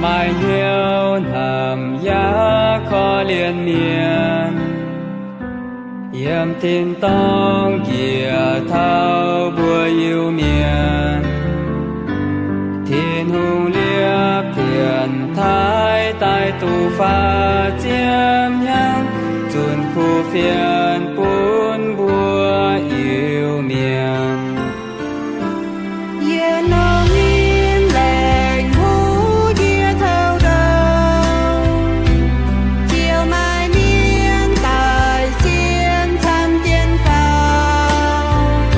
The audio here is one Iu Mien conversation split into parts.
Maaih hnyouv hnamv yaac korv-lienh mienh, yiem tin-dorngh njiec taux mbuo Iu-Mienh. Tin-Hungh liepv dienx taaih daaih duqv faah ziepc hnyangx, zunc kuv fienx bun mbuo Iu-Mienh. Yie nor nyim laengz huv yie taux ndau, ziouc maaih mienh daaih sienx camv dien faaux.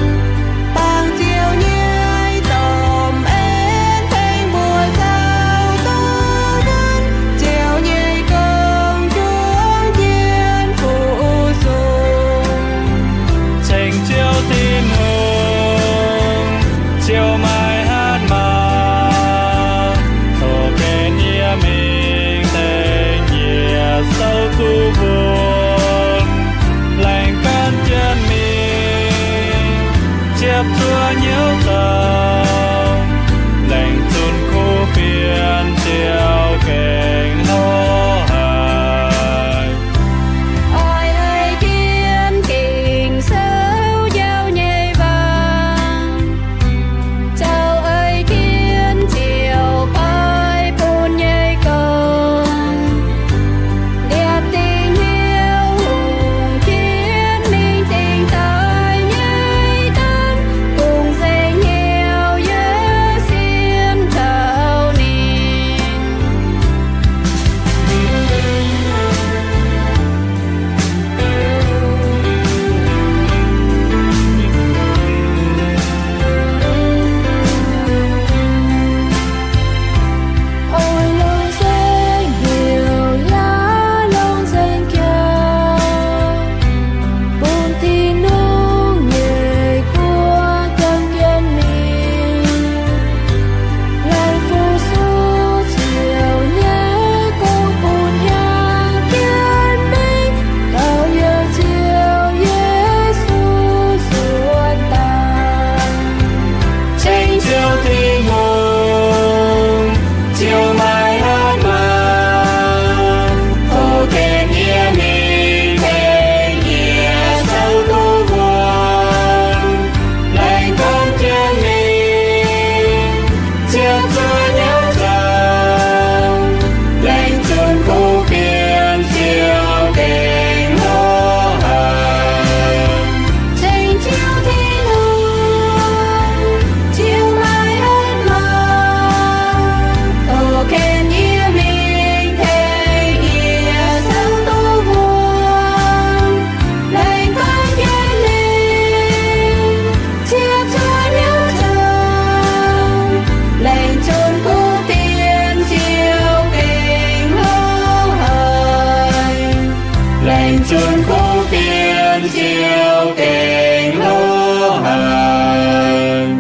Baamh ziouc nyei domh en tengx mbuo zaux duqv wuonv, ziouc nyei gong juangc jienv fu-sux. Ceng Ziouv Tin-Hungh ziouc maaih hatc maaz, tov gen yie mingh tengx yie souv duqv wuonv, laengz gan jienv mingh ziepc zuoqv hnyouv zoux, laengz zunc kuv fienx ziouc gengh hlo haic. Oix ei jienv Ging-Sou njaaux nyei waac, zoux ei jienv ziouc baaix bun nyei gong. Liepc dingc hnyouv hungh jienv mingh dingc daaih nyei dangv, dongh nzengc hnyouv yie sienx taux ninh. Oix longc nzengc hnyouv yaac longc nzengc jaax, bun Tin-Hungh nyei guoqv jangx jienv mingh. Laengz fu-sux Ziouv nyei gong bun jangx jienv mingh, taux youh Ziouv Yesu suonx daaih. Ceng Ziouv Tin-Hungh ziouc maaih hatc maaz, tov gen yie mingh tengx yie souv duqv wuonv, laengz gan jienv mingh ziepc zuoqv hnyouv zoux, laengz zunc kuv fienx ziouc gengh hlo haic. Ceng Ziouv Tin-Hungh ziouc maaih hatc maaz, tov gen yie mingh tengx yie souv duqv wuonv, laengz gan jienv mingh ziepc zuoqv hnyouv zoux, laengz zunc kuv fienx ziouc gengh hlo haic. Laengz zunc kuv fienx ziouc gengh hlo haic.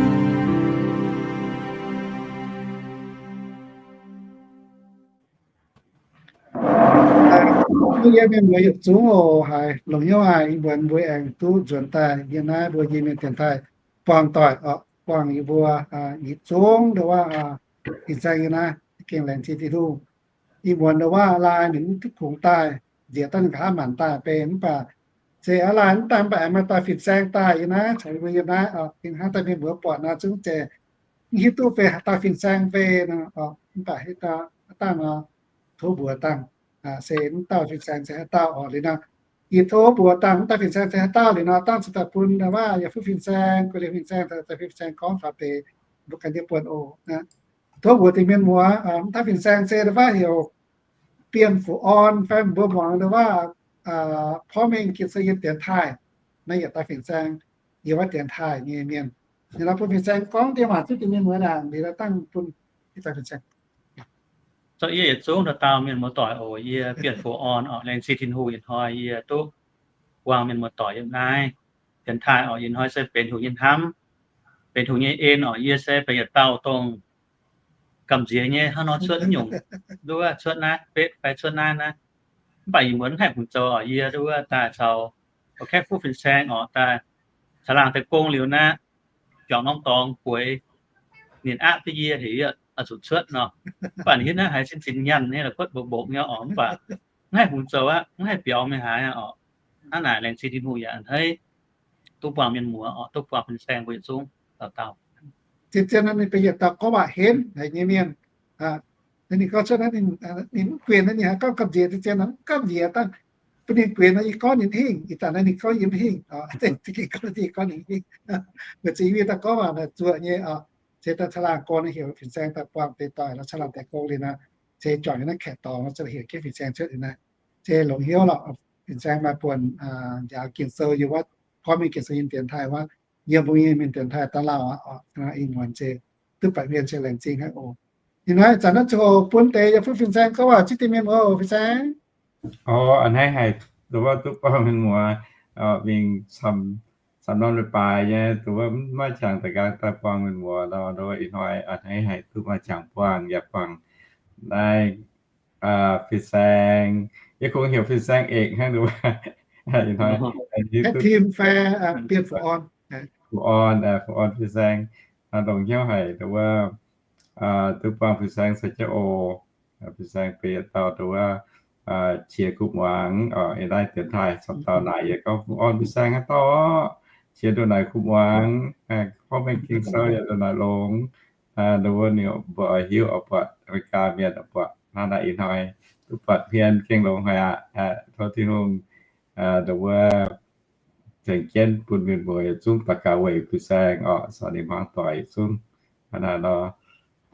Yie mienh muoz yietc zungv oc, haiz longc hnyouv haic, ih muonz mbuo aengx duqv nzuonx daaih yie naaiv mbuo Iu-Mienh dienx taaih buangh doic oc, buangh yie mbuo yietc zungv ndo wuov fin-saeng yie naaiv gengh laengz zingh Tin-Hungh. Ih muonz ndo wuov lai ninh mv duqv kungx daaih, nziex daaih ninh nqa'haav maanc daaih bei mv baac se aav lai mv daaih mv baac aengx maaih dauh fin-saeng daaih yie naaiv caux yie mbuo yiem naaiv oc, gengh hnangv daaih mienh muoz buatc nor zungv zeiz mv hiuv duqv fei dauh fin-saeng fei nor oc, mv baac haaix dauh nor tov mbuox dangh se mv dauh fin-saeng se haaix dauh oc. Liuz nor yie tov mbuox dangh mv dauh fin-saeng se haaix dauh liuz nor dangh cingx daaih bun wuov yie fuqv fin-saeng, guei liuz fin-saeng, fin-saeng gorngv faaux deix mbuo ganh nyei buonc oc. Tov mbuox deix mienh muoz, mv dauh fin-saeng se ndo wuov heuc Bienh Fuqv Orn fai mbuo muangx ndo wuov porv mengh Gin Sou Yiem dienx taaih. Naaiv yietc dauh fin-saeng, yiem wuov dienx taaih nyei mienh. Ninh lorz bun fin-saeng gorngv deix waac zipv deix mienh muoz naaic, liuz dangh bun ih dauh fin-saeng. Zorqv yie yietc zungv dauh dauh mienh muoz doic oc. Yie Bienh Fuqv Orn oc. Laengz zingh Tin-Hungh ih hnoi yie duqv buangh mienh muoz doic yiem naaiv dienx taaih oc. Ih hnoi se benx Tin-Hungh nyei hnamv, benx Tin-Hungh nyei en oc. Yie se benx yietc dauh dongh gamh nziex nyei hnangv nor cuotv nyungc, nduov cuotv naaiv betv fai cuotv naaiv naaiv. Mv baac ih muonz mv haih hungx zoux oc. Yie nduov daaih caux kaeqv fuqv fin-saeng oc, daaih caux laangh deix gong liuz naaiv, juangc norm dorngx bueix, ninh aqv duqv yie heuc yie oix zuqc cuotv nor. Mv baac ninh hiuv naaiv haiz sin-sin nyanc nyei, la'kuotv mbopv-mbopv nyei oc. Mv baac mv haih hungx zoux aqv, mv haih biaux mingh haaix oc. Hnangv naaic laengz zingh Tin-Hungh yaac a'hneiv duqv buangh mienh muoz oc, duqv buangh fin-saeng mbuo yietc zungv dauh dauh. Zien-zien nor ninh benx yietc dauh gorngv waac henv haic nyei mienh. Ninh gorngv cuotv naaiv ninh mv guenx, ninh haiz gorngv gamh nziex, zien-zien mv gamh nziex dangh bun ninh guenx nor, yie gorngv ninh hingh, ih zanc naaiv ninh gorngv yie mv hingh, gorngv ninh hingh. Weic zuqc yie mingh daaih gorngv waac naaic zuoqc nyei oc. Se daaih caangh laangh gorn heuc fin-saeng daaih buangh deix doic nor, caangh laangh deix gong liuz naaiv, se juangc nyei naaiv kaeqv dorngx nor, se heuc jienv fin-saeng cuotv liuz naaiv, se longx hnyouv lorqc. Fin-saeng maaih buonc njaaux Ging-Sou, yie wuov, porv mingh Ging-Sou yiem dienx taaih wuov, yiem mbuo nyei mienh dienx taaih daaih lauh aqv oc. Ih muonz se duqv baeqc mienh se laengz zingh haic oc. Ih hnoi zanc naaiv ziangh hoc bun deix yaac fuqv fin-saeng gorngv waac ziex deix mienh muoz oc, fin-saeng. A'hneiv haic, nduov wuov duqv buangh mienh muoz, mingh camv norm leiz-baaix nyei, nduov wuov maiv qangx da'nqaang daaih buangh mienh muoz nor, nduov wuov ih hnoi a'hneiv haic duqv maaih qangx buangh, yaac buangh naaiv fin-saeng, yie kungx heuc fin-saeng eix hnangv nduov wuov. Ih hnoi team fai bienh fu-orn, fu-orn, fu-orn fin-saeng, longx hnyouv haic nduov wuov, duqv buangh fin-saeng caux jienv oc. Fin-saeng benx yietc dauh nduov wuov qiex kuv muangx oc. Ih naaiv dienx taaih camv dauh naaic yie gorngv fu-orn fin-saeng haaix dauh oc, qiex ndongc naaic kuv muangx, porv mengh Ging-Sou yaac ndongc naaic longx. Nduov wuov ninh mbuo oix hiuv oix buatc, Aa^me^li^gaa mienh oix buatc hnangv naaic, ih hnoi duqv buatc hmien gengh longx haic aqv. Tov Tin-Hungh nduov wuov ceng jienv bun mienh muoz yietc zungv daux gaux weic fin-saeng oc, caux ninh hmuangv doic yietc zungv. Hnangv naaic nor,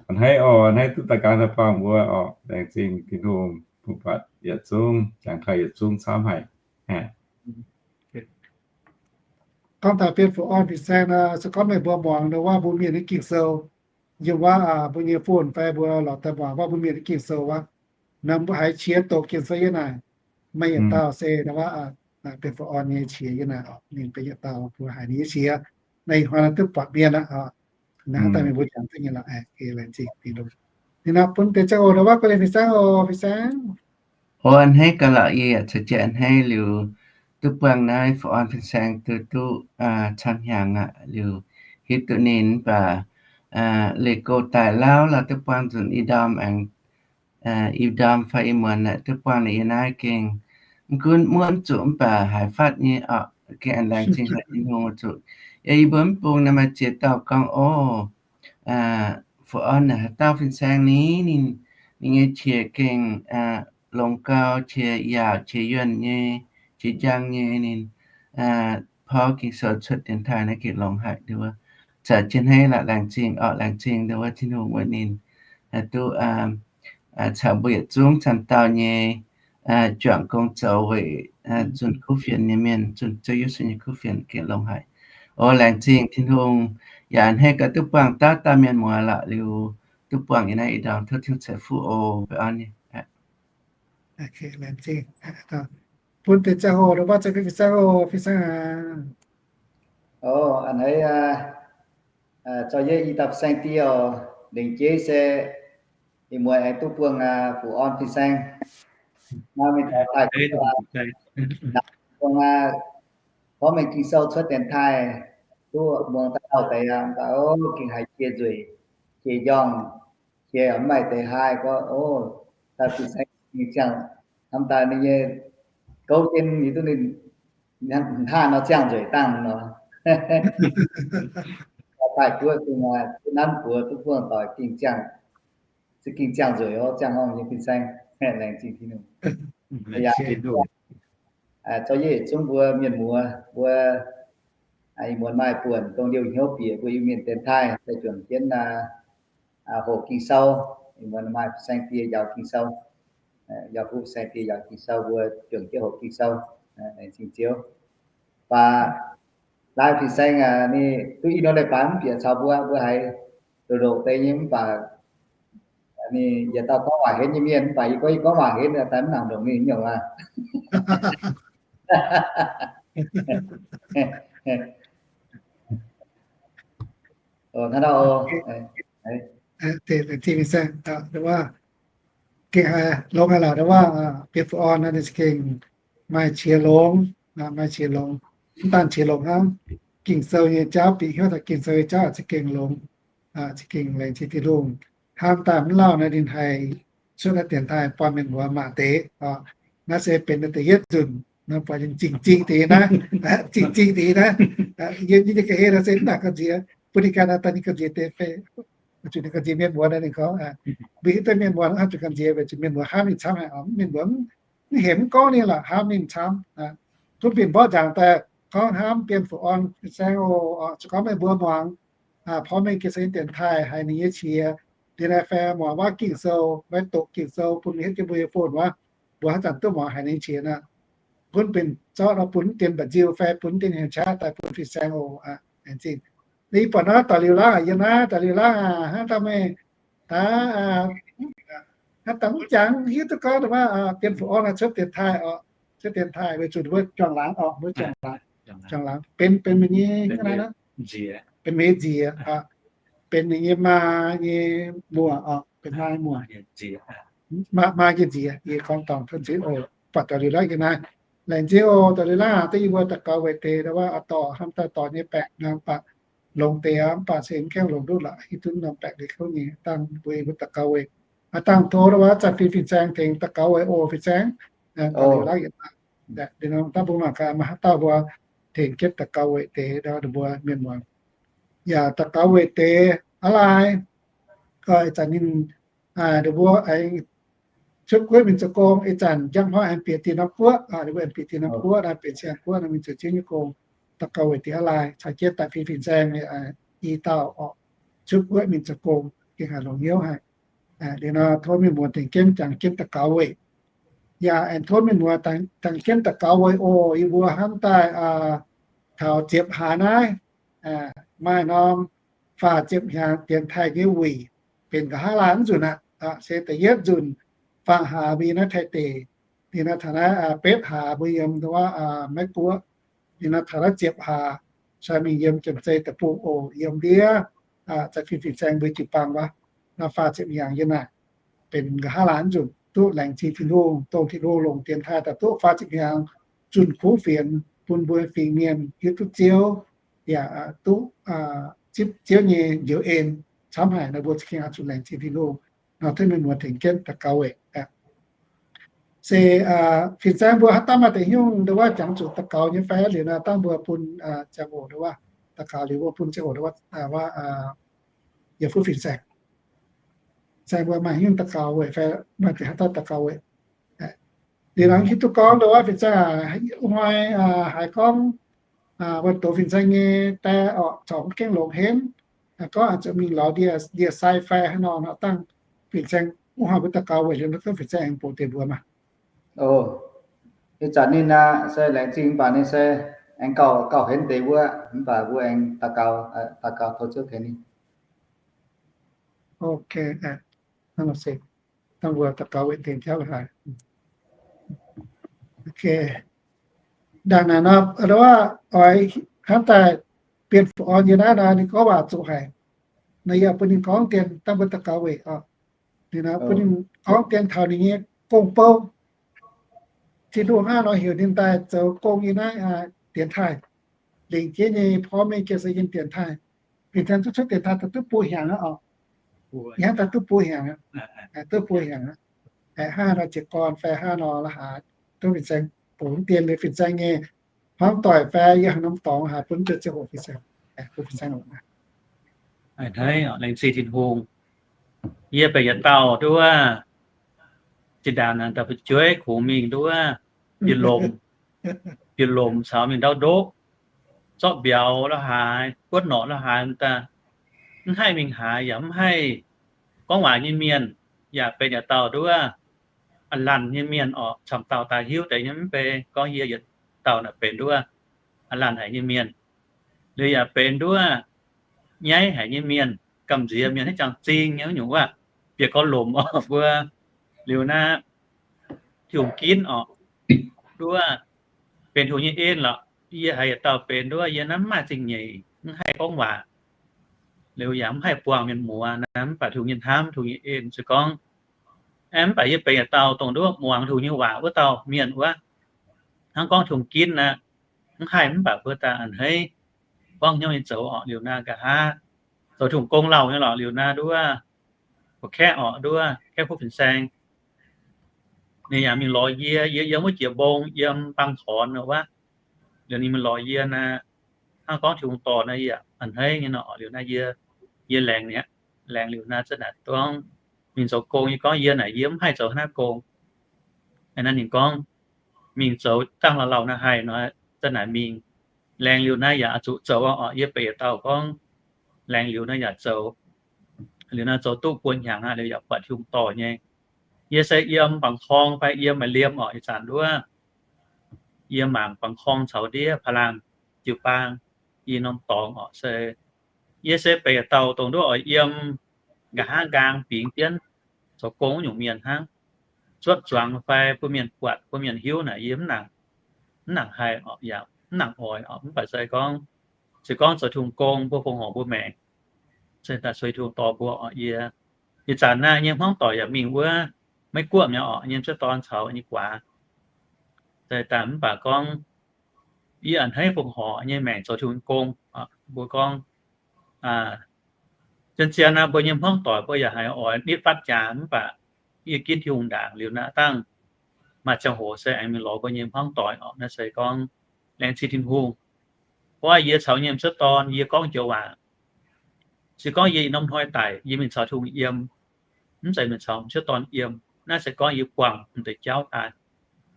a'hneiv oc, a'hneiv duqv daaih ganh daaih buangh mbuo oc. Laengz zingh Tin-Hungh bun buatc yietc zungv, jangx taux yietc zungv camv haic. Gorngv daaih bienh fu-orn fin-saeng nor, se gorngv meih mbuo muangx nor, waac mbuo mienh nyei Ging-Sou, yiem waac mbuo nyei phone fai mbuo lorz daaih muangx waac mbuo mienh nyei Ging-Sou wuov, nor mbuo haiz qiex doqc Ging-Sou yiem naaic, maaih yietc dauh se waac bienh fu-orn nyei qiex yiem naaic oc. Ninh benx yietc dauh mbuo haiz ninh nyei qiex, naaiv ih hnoi duqv buatc mienh aqv oc. Naaiv daaih meih mbuo jangx duqv nyei lorqc. Laengz zingh Tin-Hungh. Ninh nor bun deix ziangh hoc nor waac guei liuz fin-saeng oc, fin-saeng. O, a'hneiv gaax lorqc, yie yaac caux jienv a'hneiv liuz duqv buangh naaiv fu-orn fin-saeng duqv, duqv camv hnyangx aqv. Liuz hiuv duqv ninh mv baac leih go daaih lauh lauh duqv buangh nzunc ih ndorm aengx ih ndorm fai ih muonz aeqv, duqv buangh ninh yiem naaiv gengh mv gunv muonv zuqc mv baac haaix fatv nyei oc, gengh aengx laengz zingh haic Tin-Hungh zuqc. Yie mbuo mv bung naaiv maaih ziex dauh gorngv, o, fu-orn naaic haaix dauh fin-saeng ni, ninh, ninh nyei qiex gengh longx gau, qiex yaauc, qiex yuonh nyei, qiex njang nyei, ninh porv Ging-Sou cuotv dienx taaih naaiv gengh longx haic nduov. Caux jienv a'hneiv lorqc, laengz zingh oc, laengz zingh nduov wuov Tin-Hungh weic ninh haih duqv caux mbuo yietc zungv camv dauh nyei juangc gong zoux weic zunh kuv fienx nyei mienh, zunh Ziouv Yesu nyei kuv fienx gengh longx haic. O, laengz zingh Tin-Hungh yaac a'hneiv gaax duqv buangh dauh dauh mienh muoz lorqc. Liuz duqv buangh yiem naaiv ih ndorm tov Tin-Hungh ceix fuqv oc, baengh orn nyei. Bun deix ziangh hoc nor waac guei liuz fin-saeng oc, fin-saeng aac. O, a'hneiv zorqv yie i dauh fin-saeng die oc. Lengc jeiv se ih muonz aengx duqv buangh fu-orn fin-saeng. Naaiv mingh taux daaih, buangh porv mengh Ging-Sou cuotv dienx taaih, duqv muangx daaih lauh deix aqv. Mv baac o, gengh haiz qiex nzueic, qiex njorngh, qiex mv maaih deix haih gorngv, o, daaih fin-saeng ziangh hnamv daaih ninh nyei gouv jienv ninh duqv ninh hnangv nor ziangh nzueic dangh nor. Daaih buov gengh duqv nanv buoz duqv buangh doic gengh ziangh, se gengh ziangh nzueic oc, ziangh horngh nyei fin-saeng. Laengz zingh Tin-Hungh. Zorqv yie yietc zungv mbuo mienh muoz mbuo ih muonz maaih buonc dongh liouh hnyouv bieqc mbuo Iu-Mienh dienx taaih daaih juangc jienv hoqc Ging-Sou. Ih muonz maaih fin-saeng die njaaux Ging-Sou, yaac fuqv fin-saeng die njaaux Ging-Sou mbuo juangc jienv hoqc Ging-Sou. Laengz zingh Ziouv. Mv baac laai fin-saeng ninh duqv i norm leiz-baaix mv bieqc caux mbuo, mbuo haiz ndoqc ndoqc deix nyei mv baac ninh yietc dauh gorngv waac henv nyei mienh, mv baac yie gorngv, yie gorngv waac henv daaih mv nangc ndongc ninh nyungc aqv. Hnangv nor, gengh haiz longx haic lorqc, waac bienh fu-orn naaiv ninh za'gengh maaih qiex longx, maaih qiex longx. Mv daan qiex longx hnangv, Ging-Sou nyei jauv bieqc hnyouv taux Ging-Sou nyei jauv za'gengh longx, za'gengh laengz zingh Tin-Hungh. hnamv daaih mv lauh naaiv ninh haih cuotv naaiv dienx taaih buangh mienh muoz maaih deix oc. Naaiv se benx da'yietv nzunc, naaiv buatc ninh zingh zingh deix naaiv, zingh zingh deix naaiv. Yie nyei ga'hlen naaiv se mv naaic gamh nziex, bun ninh ganh daaih ninh gamh nziex deix fai, zuqc ninh gamh nziex mienh muoz naaiv ninh gorngv, mbuo hiuv duqv mienh muoz mv haih zuqc gamh nziex weic zuqc mienh muoz hnamv ninh camv haic oc. Mienh muoz mv hemx mv gorngv ninh lorqc, hnamv ninh camv. Gunv binc mborqv nzaangc daaih gorngv hnamv Bienh Fu Orn fin-saeng oc. Se gorngv meih mbuo muangx porv mengh gengh se dienx taaih haiz ninh nyei qiex, liuz naaiv fai muangx waac Ging-Sou, maiv doqc Ging-Sou bun hietv jienv mbuo nyei phone wuov, mbuo haaix zanc duqv muangx haiz ninh qiex nor, gunv binc zorqv nor bun mv dienh mba'nziu fai bun mv dienh hnyangx qaqv daaih bun fin-saeng oc. Laengz zingh. Yie buatc naaiv daux liuz laangh aqv, yie naaiv daux liuz laangh aqv, hnangv dangh meih daaih, hnangv dangh mv jangx hiuv duqv gorngv dongh wuov Bienh Fu Orn naaiv cuotv dienx taaih oc, cuotv dienx taaih weic zuqc mbuo juangc laangz oc, mbuo juangc laangz, juangc laangz benx, benx meih nyei hnangv naaiv, benx meih nyei nziez, benx meih nyei maa nyei muoz oc, benx maa nyei muoz, maa nyei nziez. Yie gorngv dorngc tov nziex oc. Buatc daux liuz laangh yie naaiv, laengz zingh oc. Daux liuz laangh aqv, duqv yie mbuo daux gaux weic deix ndau wuov dorh hnamv daaih dorh nyei baeqc nor mv baac longx deix aqv, mv baac se mv gaengh longx duqv lorqc, hiuv duqv norm baeqc liuz kouv nyei. Dangh mbuo yie mbuo daux gaux weic, dangh tov ndau wuov zanc fih fin-saeng tengx daux gaux weic oc, fin-saeng. Daux liuz laangh yie naaiv, dangh mbuo mangc gaax maaih haaix dauh mbuo tengx jienv daux gaux weic deix ndau ninh mbuo mienh muoz, yaac daux gaux weic deix aqv laai. Ih zanc ninh, ninh mbuo aengx cuotv guoqv mingh zoux gong, ih zanc njang hnoi aengx bieqc Dieh Norm Guoqv, ninh mbuo aengx bieqc Dieh Norm Guoqv naaiv, bieqc Siang Guoqv naaiv mingh zoux Ziouv nyei gong. Daux gaux weic deix aqv laai, caux jienv daaih fih fin-saeng i dauh oc, cuotv guoqv mingh zoux gong, gengh haiz longx hnyouv haic. Liuz nor tov mienh muoz tengx jienv jangx jienv daux gaux weic. Yaac aengx tov mienh muoz jangx jienv daux gaux weic oc. Yie mbuo hnamv daaih taux ziepc hlaax naaiv, maaih norm faah ziepc hnyangx dienx taaih nyei wuic, benx nqa'haav laanh nzunc aqv. Se da'yietv nzunc faam hlaax mbuo yiem naaiv Taiv deic, liuz nor taux naaiv betv hlaax mbuo yiem wuov Meiv Guoqv, liuz nor taux naaiv ziepc hlaax sai mingh yiem Janx-Zei deic-bung oc, yiem ndiev za'gengh fin-saeng mbuo jiu-baang wuov, nor faah ziepc hnyangx yiem naaic, benx nqa'haav laanh nzunc duqv laengz zingh Tin-Hungh, dongh Tin-Hungh longc dienx taaih daaih duqv faah ziepc hnyangx zunh kuv fienx bun mbuo fingx mienh hiuv duqv Ziouv, yaac duqv zipv Ziouv nyei njoux en camv haic nor, mbuo za'gengh oix zuqc laengz zingh Tin-Hungh. Nor tov mienh muoz tengx jienv daux gaux weic. Se fin-saeng mbuo haaix dauh maaih deix nyungc ndau wuov jangx zuqc daux gaux nyei fai? Liuz nor dangh mbuo bun ziangh hoc ndau wuov daux gaux, liuz mbuo bun ziangh hoc ndau wuov, wuov, yie fuqv fin-saeng. Fin-saeng mbuo maaih nyungc daux gaux weic fai maaih deix haaix dauh daux gaux weic? Liuz nor hiuv duqv gorngv ndau wuov fin-saeng a'hnoi haiz gorngv wuov douz fin-saeng nyei die orqc corc mv gaengh longx henv, gorngv oix zuqc mingh lorz ndie-sai fai haaix nor nor dangh fin-saeng wuov hnoi mbuo daux gaux weic liuz nor gorngv fin-saeng aengx bouc deix mbuo maah. Ih zanc ninh aqv se laengz zingh mv baac ninh se aengx gauh, gauh henv deix wuov, mv baac mbuo aengx daux gaux, daux gaux tov Ziouv tengx ninh. Ok, dangh mbuo daux gaux weic deix jauv haic. Ok, ndangc naaic nor, ndau wuov oix hnamv daaih Bienh Fu Orn yie naaiv nor ninh gorngv waac zuqc haic. Naaiv yie bun ninh gorngv dien dangh mbuo daux gaux weic oc. Ninh bun ninh gorngv dien taux ninh nyei gong-bou. Tin-Hungh hnangv nor heuc ninh daaih zoux gong yiem naaiv dienx taaih, lingc jienv nyei porv mengh jiex se yiem dienx taaih. Fin-saeng duqv cuotv dienx taaih daaih duqv buo hnyangx aqv oc. Hnangv daaih duqv buo hnyangx aqv, duqv buo hnyangx aqv. Hnangv nor jiez gorn fai hnangv nor la'haaix, duqv fin-saeng bungx dien liuz fin-saeng nyei hmuangv doic fai yiem haaix norm dorngx haiz bun ziangh hoc fin-saeng, bun fin-saeng longc. A'hneiv laengz zingh Tin-Hungh. Yie benx yietc dauh nduov, zinh ndaangc naaic daaih fu'jueiv kungx mingh nduov, bieqc lomc, bieqc lomc caux mingh ndau ndoqv, zorqv mbiauz la'haaix, guotv norqc la'haaix daaih, mv haih mingh haaix yaac mv haih gorngv waac nyei mienh, yaac benx yietc dauh nduov a'lanc nyei mienh orqc. Camv dauh daaih hiuv deix nyei mv bei gorngv yie yietc dauh naaic benx nduov a'lanc haic nyei mienh. Liuz yaac benx nduov nyaiv haic nyei mienh, gamh nziex mienh haiv jangx zing nyei wuov nyungc wuov, bieqc gorx lomc oc mbuo. Liuz naaiv Tin-Hungh ginv orqc, nduov benx Tin-Hungh nyei en lorqc. Yie haiz yietc dauh benx nduov yie naaiv mv maaih zingh nyeic, mv haih gorngv waac, liuz yaac mv haih buangh mienh muoz naaiv, mv baac Tin-Hungh nyei hnamv, Tin-Hungh nyei en se gorngv, mv baac yie benx yietc dauh dongh nduov muangx Tin-Hungh nyei waac wuov dauh mienh wuov. Hnangv gorngv Tin-Hungh ginv naaiv, mv haih mv baac mbuo daaih a'hneiv buangv hnyouv nyei zoux orqc. Liuz naaiv nqa'haav zoux Tin-Hungh gong lauh nyei lorqc. Liuz naaiv nduov Mbuo kaeqv orqc, nduov kaeqv kuv fin-saeng. Ninh yaac mingh lorz yie, yie yiem wuov jiex mbong, yiem baang tornx wuov. Liuz ninh mingh lorz yie naaic, hnangv gorngv Tin-Hungh dorh naaic, yie a'hneiv nyei nor. Liuz naaic yie, yie laengz mi'aqv. Laengz liuz naaic zanc naaic gorngv mingh zoux gong, yie gorngv yie naaic yie mv haih zoux naaiv gong. Naaic ninh gorngv mingh zoux dangh lauh lauh naaic haih nor, zanc naaic mingh. Laengz liuz naaic yaac zuqc zoux orqc. Yie beic dauh gorngv laengz liuz naaic yaac zoux. Liuz naaic zoux duqv buo hnyangx aqv, liuz yaac buatc Tin-Hungh dorh nyei. Yie se yiem Bangkok fai yiem Maiv Liemh orqc, ih zanc nduov yie mangc Bangkok caux ndiev Palaang jiu-baang, i norm dorngx orqc se. Yie se beic dauh dongh nduov oix yiem nqa'haav nqaang bingx jienv zoux gong wuov nyungc mienh hnangv. Zuotv zuangx fai bun mienh buatc, bun mienh hiuv naaic yie mv nangc, mv nangc haih orqc, yaac mv nangc oix orqc. Mv baac se gorngv, se gorngv zoux Tin-Hungh gong, mbuo fongc horc mbuo maengc, se daaih sueih Tin-Hungh dorh mbuo orqc. Yie, ih zanc naaiv nyei hmuangv doic yaac mingh wuov Meiv Guoqv mi'aqv orqc, nyei cuotv dorn caux nyei guaax. Se daaih mv baac gorngv yie a'hneiv fongc horc nyei maengc zoux Tin-Hungh gong. Mbuo gorngv, zien-zien naaiv mbuo nyei hmuangv doic mbuo yaac haiz oix nitv fatv jaax, mv baac yie ginv Tin-Hungh ndaangc liuz naaiv dangh maaih ziangh hoc se aengx mingh lorz mbuo nyei hmuangv doic orqc. Naaiv se gorngv laengz zingh Tin-Hungh. Wuov yie caux nyei m'sieqv dorn yie gorngv joux waac, se gorngv yie i norm hnoi daic yie mingh caux Tin-Hungh yiem, mv zeiz mingh caux m'sieqv dorn yiem. Naaiv se gorngv yie buangh m'deix jauv daaih.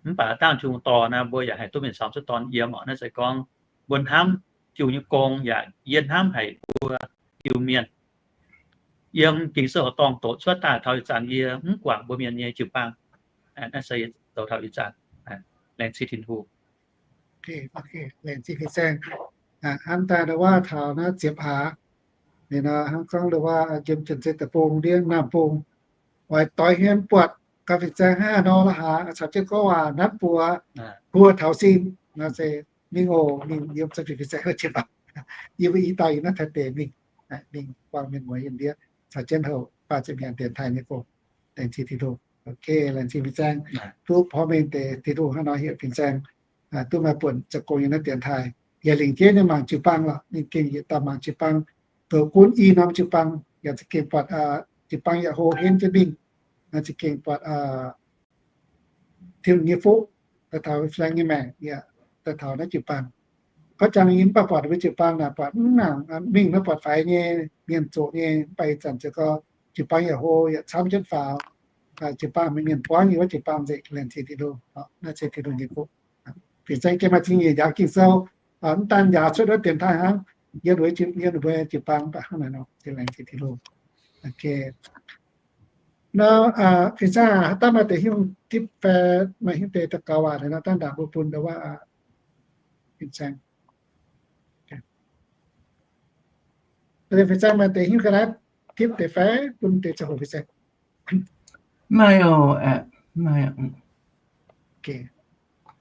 Mv baac dangh Tin-Hungh dorh naaiv mbuo yaac haih duqv mingh caux m'sieqv dorn yiem orqc. Naaiv se gorngv mbuo hnamv Tin-Hungh nyei gong yaac yie hnamv haic mbuo Iu-Mienh yiem Ging-Sou horqc dorngh doqc cuotv daaih taux ih zanc yie mv guangc mbuo mienh nyei jiu-baang. Naaiv se zoux taux ih zanc. Laengz zingh Tin-Hungh. Laengz zingh fin-saeng. Hnangv daaih ndau wuov taux naaiv ziepc hlaax, ninh nor hnangv gorngv ndau wuov yiem Janx-Zei Deic-Bung ndiev Naamh Bung, oix doix hmien buatc gaax fin-saeng hnangv nor la'haaix, caux jienv gorngv waac nanv buoz, buo taux sin nor se mingh oc. Ninh yiem fin-saeng jiu-baang, yie mbuo i dauh yiem naaiv Taiv deic mingh, mingh buangh mienh mueiz yiem ndiev caux jienv houc baac ziepc hnyangx dienx taaih nyei gong. Laengz zingh Tin-Hungh. Laengz zingh fin-saeng, duqv porv mengh deix Tin-Hungh hnangv nor heuc fin-saeng duqv maaih buonc zoux gong yiem naaiv dienx taaih. Yaac lingc jeiv ninh mangc jiu-baang lorqc, ninh gengh yietc dauh mangc jiu-baang, zoux gunv i norm jiu-baang, yaac za'gengh buatc jiu-baang yaac hlo henv jienv mingh, za'gengh buatc Tin-Hungh nyei fuqv daaih taux fin-saeng nyei maengc, yaac daaih taux naaiv jiu-baang. Gorngv jangx yie mv baac buatc mbuo jiu-baang naaic buatc mv nangc mingh naaiv buatc faix nyei mienh zoqc nyei, mv baac ih zanc ziouc gorngv jiu-baang yaac hlo yaac camv jienv faaux. Jiu-baang mingh mienh buangv nyei wuov jiu-baang nzengc. Laengz zingh Tin-Hungh. Naaiv se Tin-Hungh nyei fuqv. Fin-saeng gengh maaih zingh nyeic njaaux Ging-Sou, mv daan njaaux cuotv wuov dienx taaih hnangv, yiem wuov, yiem wuov jiu-baang mv baac hnangv naaic nor, laengz zingh Tin-Hungh. Nor, fin-saeng aac, haaix dauh maaih deix hiuv tipv fai maaih hiuv deix daux gaux waac nor, dangh ndaangc mbuo bun ndau wuov fin-saeng. Fin-saeng maaih deix hiuv ga'naaiv tipv deix fai bun deix ziangh hoc fin-saeng. Maaih oc, maaih.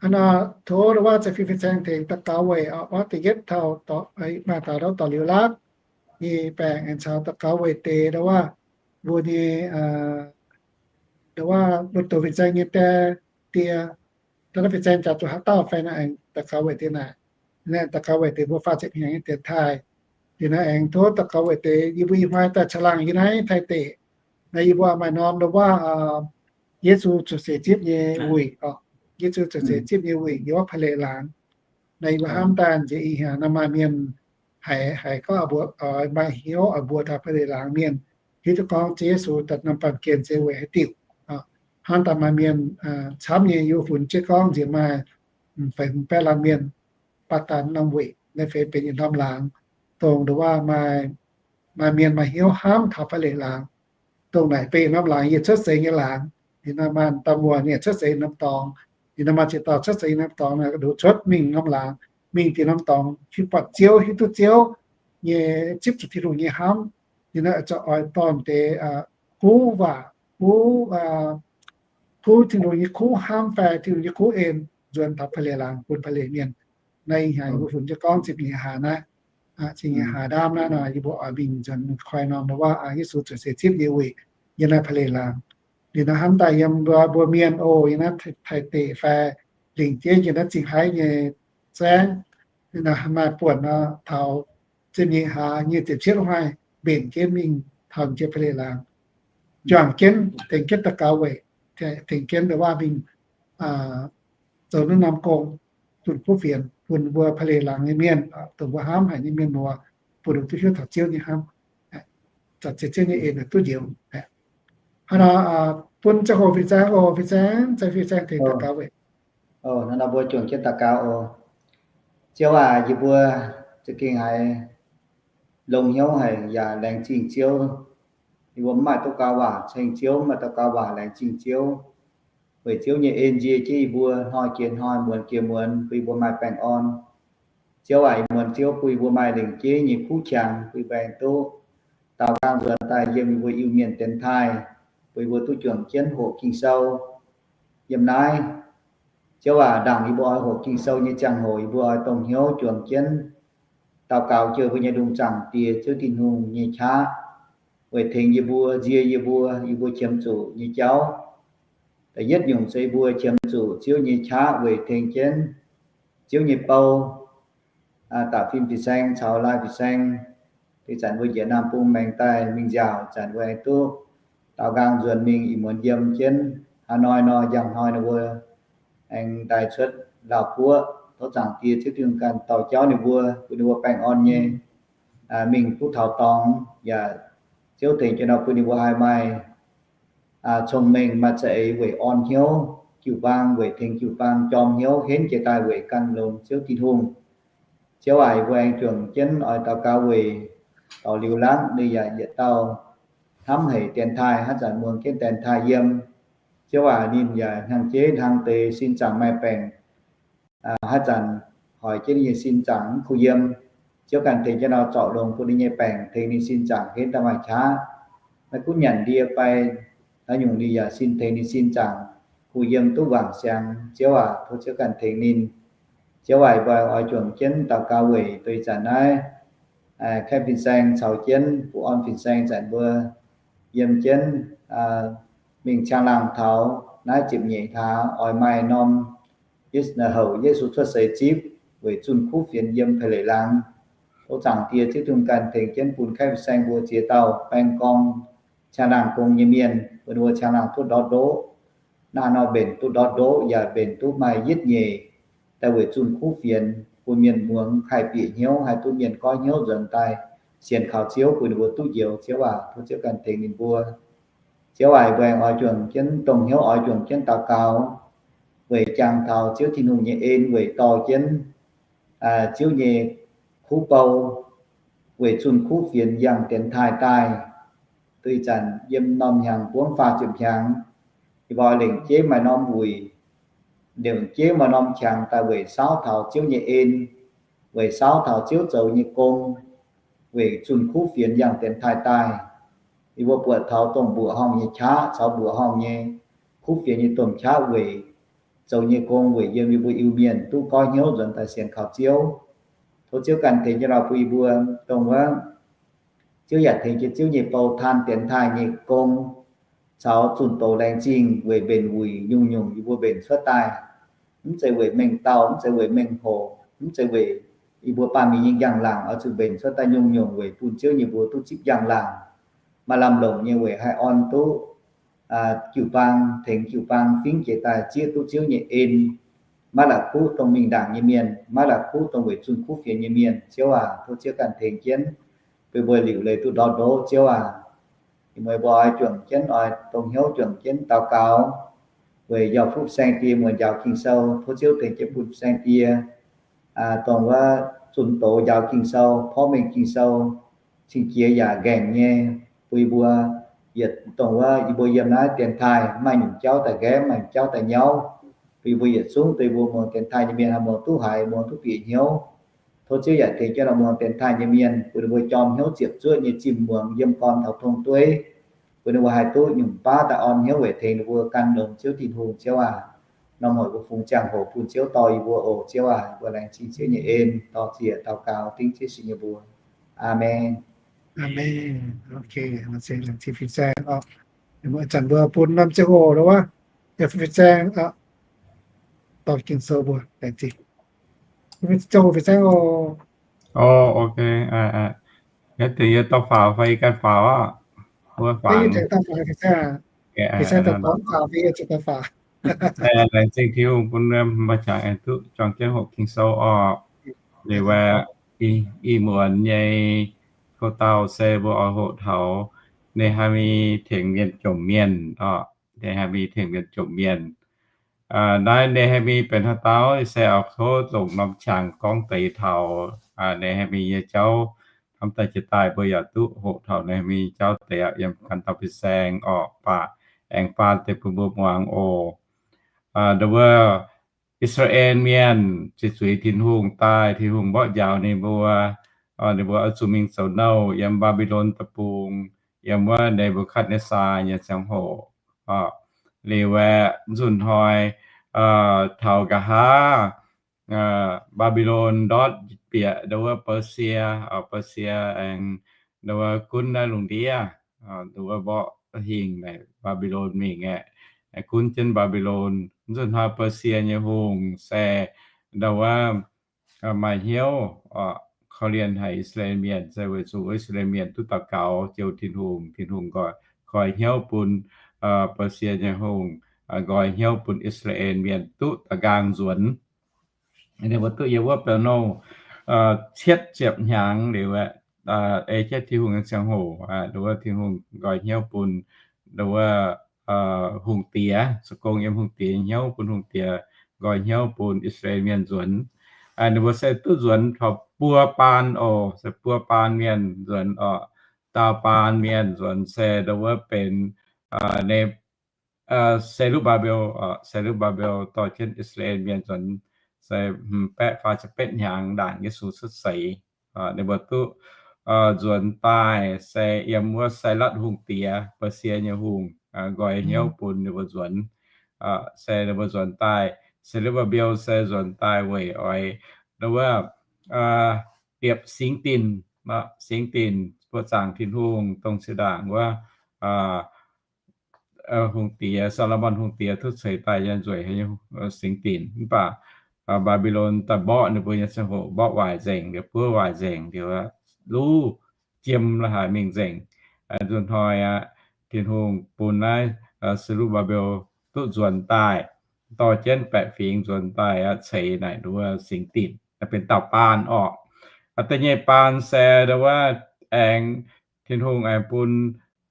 Hnangv nor tov ndau wuov ceix fim fin-saeng tengx daux gaux weic orqc, da'yietv taux maaih daux gaux dorh liuz laatv nyei baengc aengx caux daux gaux weic deix ndau wuov mbuo nyei, ndau wuov mbuo doqc fin-saeng nyei die, die, da'naaiv fin-saeng jaax zuqc haaix dauh fai naaic aengx daux gaux weic deix naaic. Naaiv daux gaux weic deix mbuo faah ziepc hnyangx nyei dienx taaih. Liuz naaiv aengx tov daux gaux weic deix yie mbuo ih hnoi daaih caangh laangh yiem naaiv Taiv deic. Naaiv yie mbuo maaih norm ndau wuov Yesu cuotv seix zipv nyei wuic orqc. Yesu cuotv seix zipv nyei wuic yiem wuov Pa'leic Laangz. Naaiv yie mbuo hnamv daaih nziex ih hnyangx naaiv maaih mienh haiz, haiz gorngv oix mbuo, oix maaih hnyouv oix mbuox taux Pa'leic Laangz mienh hiuv duqv gorngv Ziouv Yesu daaih norm baamh gen se weic haaix diuc. Hnangv daaih maaih mienh camv nyei yie mbuo funx jienv gorngv nziex maaih feix hmz baeqv laanh mienh baac daaih norm weic naaiv feix benx yietc norm laangz, dongh ndau wuov maaih, maaih mienh maaih hnyouv hnamv taux Pa'leic Laangz. Dongh naaic benx yietc norm laangz, yie cuotv seix nyei laangz. Ninh nor maaih dauh muoz ninh cuotv seix norm dorngx, ninh nor maaih ziex dauh cuotv seix norm dorngx, nduqc cuotv mingh norm laangz, mingh deix norm dorngx hiuv buatc Ziouv, hiuv duqv Ziouv nyei, zipv zuqc Tin-Hungh nyei hnamv. Ninh nor zorqv oix dorh deix kuv waac, kuv, kuv Tin-Hungh nyei kuv hnamv fai Tin-Hungh nyei kuv en nzuonx taux Pa'leic Laangz bun Pa'leic mienh. Naaiv ih hnyangx yie mbuo funx jienv gorngv ziepc nyeic hlaax naaiv, ziepc nyeic hlaax ndaamv naaiv nor, yie mbuo oix mingh nzuonx koi norm ndau wuov Yesu cuotv seix zipv nyei wuic yiem naaiv Pa'leic Laangz. Liuz nor hnamv daaih yiem mbuo, mbuo mienh oc, yiem naaiv Taiv deic fai lingc jeiv yiem naaiv Zingh Haiv nyei saengv, maaih buonc nor taux ziepc nyeic hlaax nyei ziepc cietv hnoi mbenc jienv mingh taux jiex Pa'leic Laangz. juangc jienv, tengx jienv daux gaux weic, tengx jienv ndongc waac mingh zoux naaiv norm gong, zunh kuv fienx bun mbuo pa'leiz laangz nyei mienh, dongh mbuo hnamv haic nyei mienh muoz, bun ninh duqv hiuv taux Ziouv nyei hnamv, zanc ziex Ziouv nyei en duqv njoux. Hnangv nor, bun ziangh hoc fin-saeng oc, fin-saeng, fin-saeng tengx daux gaux weic. Hnangv nor mbuo juangc jienv daux gaux oc. Ziouv aac, yie mbuo za'gengh haiz longx hnyouv haic yaac laengz zingh Ziouv. Yie mbuo mv maaih duqv gaux waac ceng Ziouv, mv maaih duqv gaux waac laengz zingh Ziouv. Weic Ziouv nyei en nzie jienv yie mbuo hnoi jiex hnoi, muonz jiex muonz, bun yie mbuo maaih baengh orn. Ziouv aac, yie muonz Ziouv bun yie mbuo maaih lengc jeiv nyei kuv qangx, bun yie mbuo aengx duqv daaux nqaang nzuonx daaih yiem yie mbuo Iu-Mienh dienx taaih, bun yie mbuo duqv juangc jienv hoqc Ging-Sou yiem naaiv. Ziouv aac, ndaangc yie mbuo oix hoqc Ging-Sou nyei ziangh hoc, yie mbuo oix dongh hnyouv juangc jienv daux gaux jiex mbuo nyei Lungh Zaangc Diex Ziouv Tin-Hungh nyei qaqv, weic tengx yie mbuo, nzie yie mbuo, yie mbuo qiemx zuqc nyei jauv. Da'yietv nyungc se yie mbuo qiemx zuqc Ziouv nyei qaqv weic tengx jienv Ziouv nyei bou, da'fim fin-saeng caux laai fin-saeng. Ih zanc mbuo njiec naamh bung maengx daaih mingh nziaauc, zanc mbuo aengx duqv daaux nqaang nzuonx mingh ih muonz yiem jienv. Hnangv nor, njang hnoi ninh mbuo aengx daaih cuotv Laauh Guoqv. Tov Zaangc Diex Ziouv Tin-Hungh ganh dorh jauv ninh mbuo, bun ninh mbuo baengh orn nyei mingh duqv taux dorngx, yaac Ziouv tengx jienv nor bun ninh mbuo haih maaih cong-mengh, maaih za'eix weic orn hnyouv jiu-baang, weic tengx jiu-baang jorm hnyouv henv jiez daaih weic gan longx Ziouv Tin-Hungh. Ziouv aac, yie mbuo aengx juangc jienv oix daux gaux weic dorc Liuz Laangv, ninh yaac yietc dauh hnamv haic dienx taaih, haaix zanc muangx jienv dienx taaih yiem. Ziouv aac, ninh yaac hnyangx-jeiv hnyangx-deix sin zaangc maaih baengc, haaix zanc hoic jienv ninh nyei sin zaangc mv kuh yiem. Ziouv ganh tengx jienv nor zorc longx bun ninh nyei baengc, tengx ninh sin zaangc henv daaih maaih qaqv. Maiv gunv nyanc ndie fai haaix nyungc ninh yaac sin, tengx ninh sin zaangc kuh yiem duqv wangc siangx. Ziouv aac, tov Ziouv ganh tengx ninh. Ziouv aac, yie mbuo oix juangc jienv daux gaux weic deix zanc naaiv, kaeqv fin-saeng caux jienv Fu Orn fin-saeng zanc mbuo yiem jienv mingh caangh laangh taux naaiv ziepc nyeic hlaax oix maaih norm houc Yesu cuotv seix zipv weic zunh kuv fienx yiem Pei Leic Laangz. Tov Zaangc Diex Ziouv Tin-Hungh ganh tengx jienv bun kaeqv fin-saeng mbuo ziex dauh baeng gorngv caangh laangh gong nyei mienh, bun ninh mbuo caangh laangh duqv ndortv ndoqv. Naaiv nor mbenc duqv ndortv ndoqv yaac mbenc duqv maaih yietv nyeic daaih weic zunh kuv fienx, bun mienh muangx haih bieqc hnyouv, haih duqv mienh goiv hnyouv nzuonx daaih sienx kaux Ziouv, bun ninh mbuo duqv njoux. Ziouv aac, tov Ziouv ganh tengx ninh mbuo. Ziouv aac, mbuo aengx oix juangc jienv dongh hnyouv oix juangc jienv daux gaux weic jangx taux Ziouv Tin-Hungh nyei en weic dorh jienv Ziouv nyei kuv bou weic zunh kuv fienx yangh dienx taaih daaih. Duih zanc yiem norm hnyangx buangv faah ziepc hnyangx, yie mbuo lengc jeiv maaih norm wuic, lengc jeiv maaih norm qangx daaih weic saauv taux Ziouv nyei en, weic saauv taux Ziouv zoux nyei gong, weic zunh kuv fienx yangh dienx taaih daaih. Yie mbuo buatc taux dongh mbuoqc horngh nyei qaqv caux mbuoqc horngh nyei kuv fienx nyei domh qaqv weic zoux nyei gong weic yiem yie mbuo Iu-Mienh duqv goiv hnyouv nzuonx daaih sienx kaux Ziouv. Tov Ziouv ganh tengx jienv nor bun yie mbuo dongh wuov Ziouv yaac tengx jienv Ziouv nyei bou taan dienx taaih nyei gong caux zunh doz laengz zingh weic mbenc wuic nyungc-nyungc yie mbuo mbenc cuotv daaih. Mv zeiz weic mengh dauh, mv zeiz weic mengh hoc, mv zeiz weic yie mbuo baamh mienh nyei njang-laangc oix zuqc mbenc cuotv daaih nyungc-nyungc weic bun Ziouv nyei mbuox duqv zipv njang-laangc, maaih lamh longc nyei weic haih orn duqv jiu-baang, tengx jiu-baang fingv jiex daaih zieqv duqv Ziouv nyei en, maiv la'kuqv dongh mingh ndaangc nyei mienh, maiv la'kuqv dongh weic zunh kuv fienx nyei mienh. Ziouv aac, tov Ziouv ganh tengx jienv, bun mbuo liuc leiz duqv ndortv ndoqv. Ziouv aac, yie mbuo oix juangc jienv, oix dongh hnyouv juangc jienv daux gaux weic njaaux fuqv saeng-die muonz njaaux Ging-Sou. Tov Ziouv tengx jienv bun saeng-die dongh wuov zunh doz njaaux Ging-Sou, porv mengh Ging-Sou, cing-jiex yaac nqaengc nyei, bun yie mbuo yietc dongh wuov yie mbuo yiem naaiv dienx taaih maaih nyungc jauv daaih nqaeqv, maaih nyungc jauv daaih nyauv, bun yie mbuo yietc zungv dongh yie mbuo muangx dienx taaih nyei mienh haih muangx duqv haiz, muangx duqv bieqc hnyouv. Tov Ziouv yaac tengx jienv oix muangx dienx taaih nyei mienh, bun ninh mbuo jorm hnyouv ziepc zuoqv nyei zimh muangx yiem gorn taux tong dueiv, bun ninh mbuo haih duqv nyungc baav daaih orn hnyouv weic tengx ninh mbuo gan longx Ziouv Tin-Hungh. Ziouv aac, norm hoic mbuo fungx ziangh hoc bun Ziouv dorh yie mbuo oc. Ziouv aac, mbuo laengz zingh Ziouv nyei en, dorh ziec daux gaux dengv Ziouv Yesu nyei mbuox. Aamen. Aamen. Ok, laengz zingh fin-saeng oc. Ih zanc mbuo bun norm ziangh hoc wuov, fin-saeng dorh Ging-Sou mbuo laengz zingh. Ziangh hoc fin-saeng oc. Ok, naaiv deix yie dorh faaux fai yie ganh faaux aqv? Wuov faanx, laengz zingh Tin-Hungh bun maaih qangx aengx duqv juang jienv hoqc Ging-Sou orqc. Liuz aeqv, ih muonz nyei ko dauh se mbuo oix hoqc taux Ne^haa^mi tengx mienh jomc mienh orqc. Ne^haa^mi tengx mienh jomc mienh. Naaiv Ne^haa^mi benx haaix dauh se oix tov longc norm qangx gorngv deix taux Ne^haa^mi nyei jauv. Hnamv daaih jiex daaih mbuo yaac duqv hoqc taux Ne^haa^mi jauv deix yiem ganh dauh fin-saeng orqc, baac aengx faan deix bun mbuo muangx oc. Nduov wuov, I^saa^laa^en Mienh ziqc zuiz Tin-Hungh daaih, Tin-Hungh mborqv njaaux ninh mbuo. Ninh mbuo oix zuqc mingh zoux nouh yiem Mbaa^mbi^lon deic-bung, yiem wuov Ne^mbu^katv^netv^saa nyei ziangh hoc. Liuz aeqv, nzunc hnoi taux nqa'haav Mbaa^mbi^lon ndortv bieqc nduov wuov Baasie, Baasie aengx nduov wuov gunv naaiv lungh ndiev, nduov wuov mborqv hingh naaic Mbaa^mbi^lon mingh aeqv, gunv jienv Mbaa^mbi^lon. Nzunc hnoi Baasie nyei hungh se nduov wuov maaih hnyouv korv-lienh haic I^saa^laa^en Mienh, se weic zuqc I^saa^laa^en Mienh duqv daux gaux joux Tin-Hungh, Tin-Hungh nqoi, nqoi hnyouv bun Baasie nyei hungh, nqoi hnyouv bun I^saa^laa^en Mienh duqv da'nqaang nzuonx. Ninh mbuo duqv yiem wuov biauv-nouh cietv ziepc hnyangx liuz aeqv, ei jienv Tin-Hungh nyei ziangh hoc, nduov wuov Tin-Hungh nqoi hnyouv bun nduov wuov hungh diex, se gorngv yiem hungh diex hnyouv, bun hungh diex nqoi hnyouv bun I^saa^laa^en Mienh nzuonx. Ninh mbuo se duqv nzuonx taux buo baan oc, se buo baan mienh nzuonx orqc. Daauh baan mienh nzuonx se nduov wuov benx ne Selubbaabel, Selubbaabel dorh jienv I^saa^laa^en Mienh nzuonx se hmz baeqv faah ziepc betv hnyangx ndaangc Yesu cuotv seix. Ninh mbuo duqv nzuonx daaih se yiem wuov Sailatv hungh diex, Baasie nyei hungh, nqoi hnyouv bun ninh mbuo nzuonx. Se ninh mbuo nzuonx daaih, Selubbaabel se nzuonx daaih weic oix nduov wuov diepc singx dinc, singx dinc buoqc zaangc Tin-Hungh, dongh zinh ndaangc wuov hungh diex, Saa^lo^morn hungh diex duqv ceix daaih nyei nzueic singx dinc. Mv baac Mbaa^mbi^lon daaih mborqv ninh mbuo nyei ziangh hoc mborqv waaic nzengc, liuz buov waaic nzengc, liuz luv jiem la'haaix mingh nzengc. Nzunc hnoi aqv, Tin-Hungh bun naaiv Selubbaabel duqv nzuonx daaih, dorh jienv baeqc fingx nzuonx daaih aqv, ceix naaic nduov singx dinc, benx dauh baan orqc. Da'nyeic baan se nduov wuov aengx Tin-Hungh aengx bun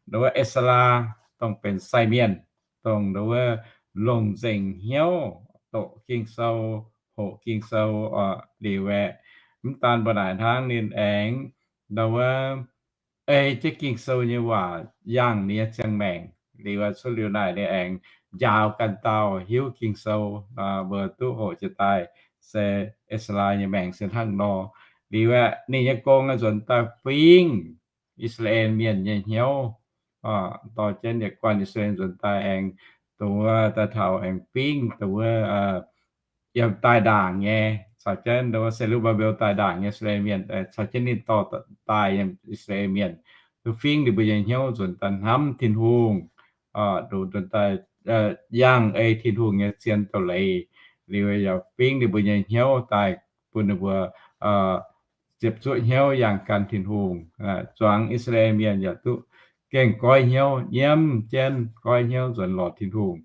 nduov wuov E^saa^laa, dongh benx sai mienh, dongh nduov wuov longc nzengc hnyouv doqc Ging-Sou, hoqc Ging-Sou orqc, liuz aeqv, mv daan mbuo naaic hnangv, ninh aengx nduov wuov ei jienv Ging-Sou nyei waac yangh ninh nyei ziangh maengc. Liuz cuotv liuz naaic ninh aengx njaaux ganh dauh hiuv Ging-Sou, mbuo duqv hoqc jiex daaih se E^saa^laa nyei maengc se hnangv nor. Liuz aeqv, ninh nyei gong nzuonx daaih fingx I^saa^laa^en Mienh nyei hnyouv, dorh jienv yietc guanh I^saa^laa^en nzuonx daaih aengx dongh wuov daaih taux aengx fingx dongh wuov yiem daaih ndaangc nyei, caux jienv nduov wuov Selubbaabel daaih ndaangc nyei I^saa^laa^en Mienh, caux jienv ninh dorh daaih yiem I^saa^laa^en Mienh, duqv fingx ninh mbuo nyei hnyouv nzuonx daaih hnamv Tin-Hungh, nduov daaih yangh ei Tin-Hungh nyei zien doz-leiz, liuz yaac fingx ninh mbuo nyei hnyouv daaih bun ninh mbuo ziepc zuoqv hnyouv yangh gan Tin-Hungh. Zuangx I^saa^laa^en Mienh yaac duqv gengh goiv hnyouv, nyiemv jienv goiv hnyouv nzuonx lorz Tin-Hungh,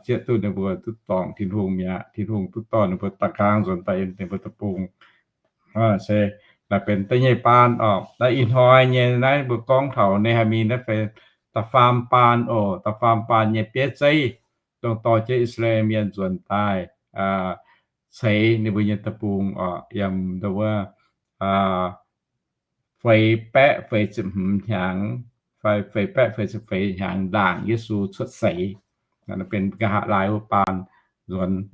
zieqv duqv ninh mbuo duqv dorngc Tin-Hungh mi'aqv. Tin-Hungh duqv dorh ninh mbuo da'nqaang nzuonx daaih yiem ninh mbuo deic-bung. Se naaiv benx da'nyeic baan orqc. Naaiv ih hnoi nyei naaiv mbuo gorngv taux Ne^haa^mi naaiv benx da'faam baan oc. Da'faam baan nyei bieiv zeiv, dongh dorh jienv I^saa^laa^en Mienh nzuonx daaih ceix ninh mbuo nyei deic-bung orqc, yiem nduov wuov feix baeqv feix ziepc hmz hnyangx, feix baeqv feix ziepc feix hnyangx ndaangc Yesu cuotv seix. Naaiv benx nqa'haav laai wuov baan nzuonx.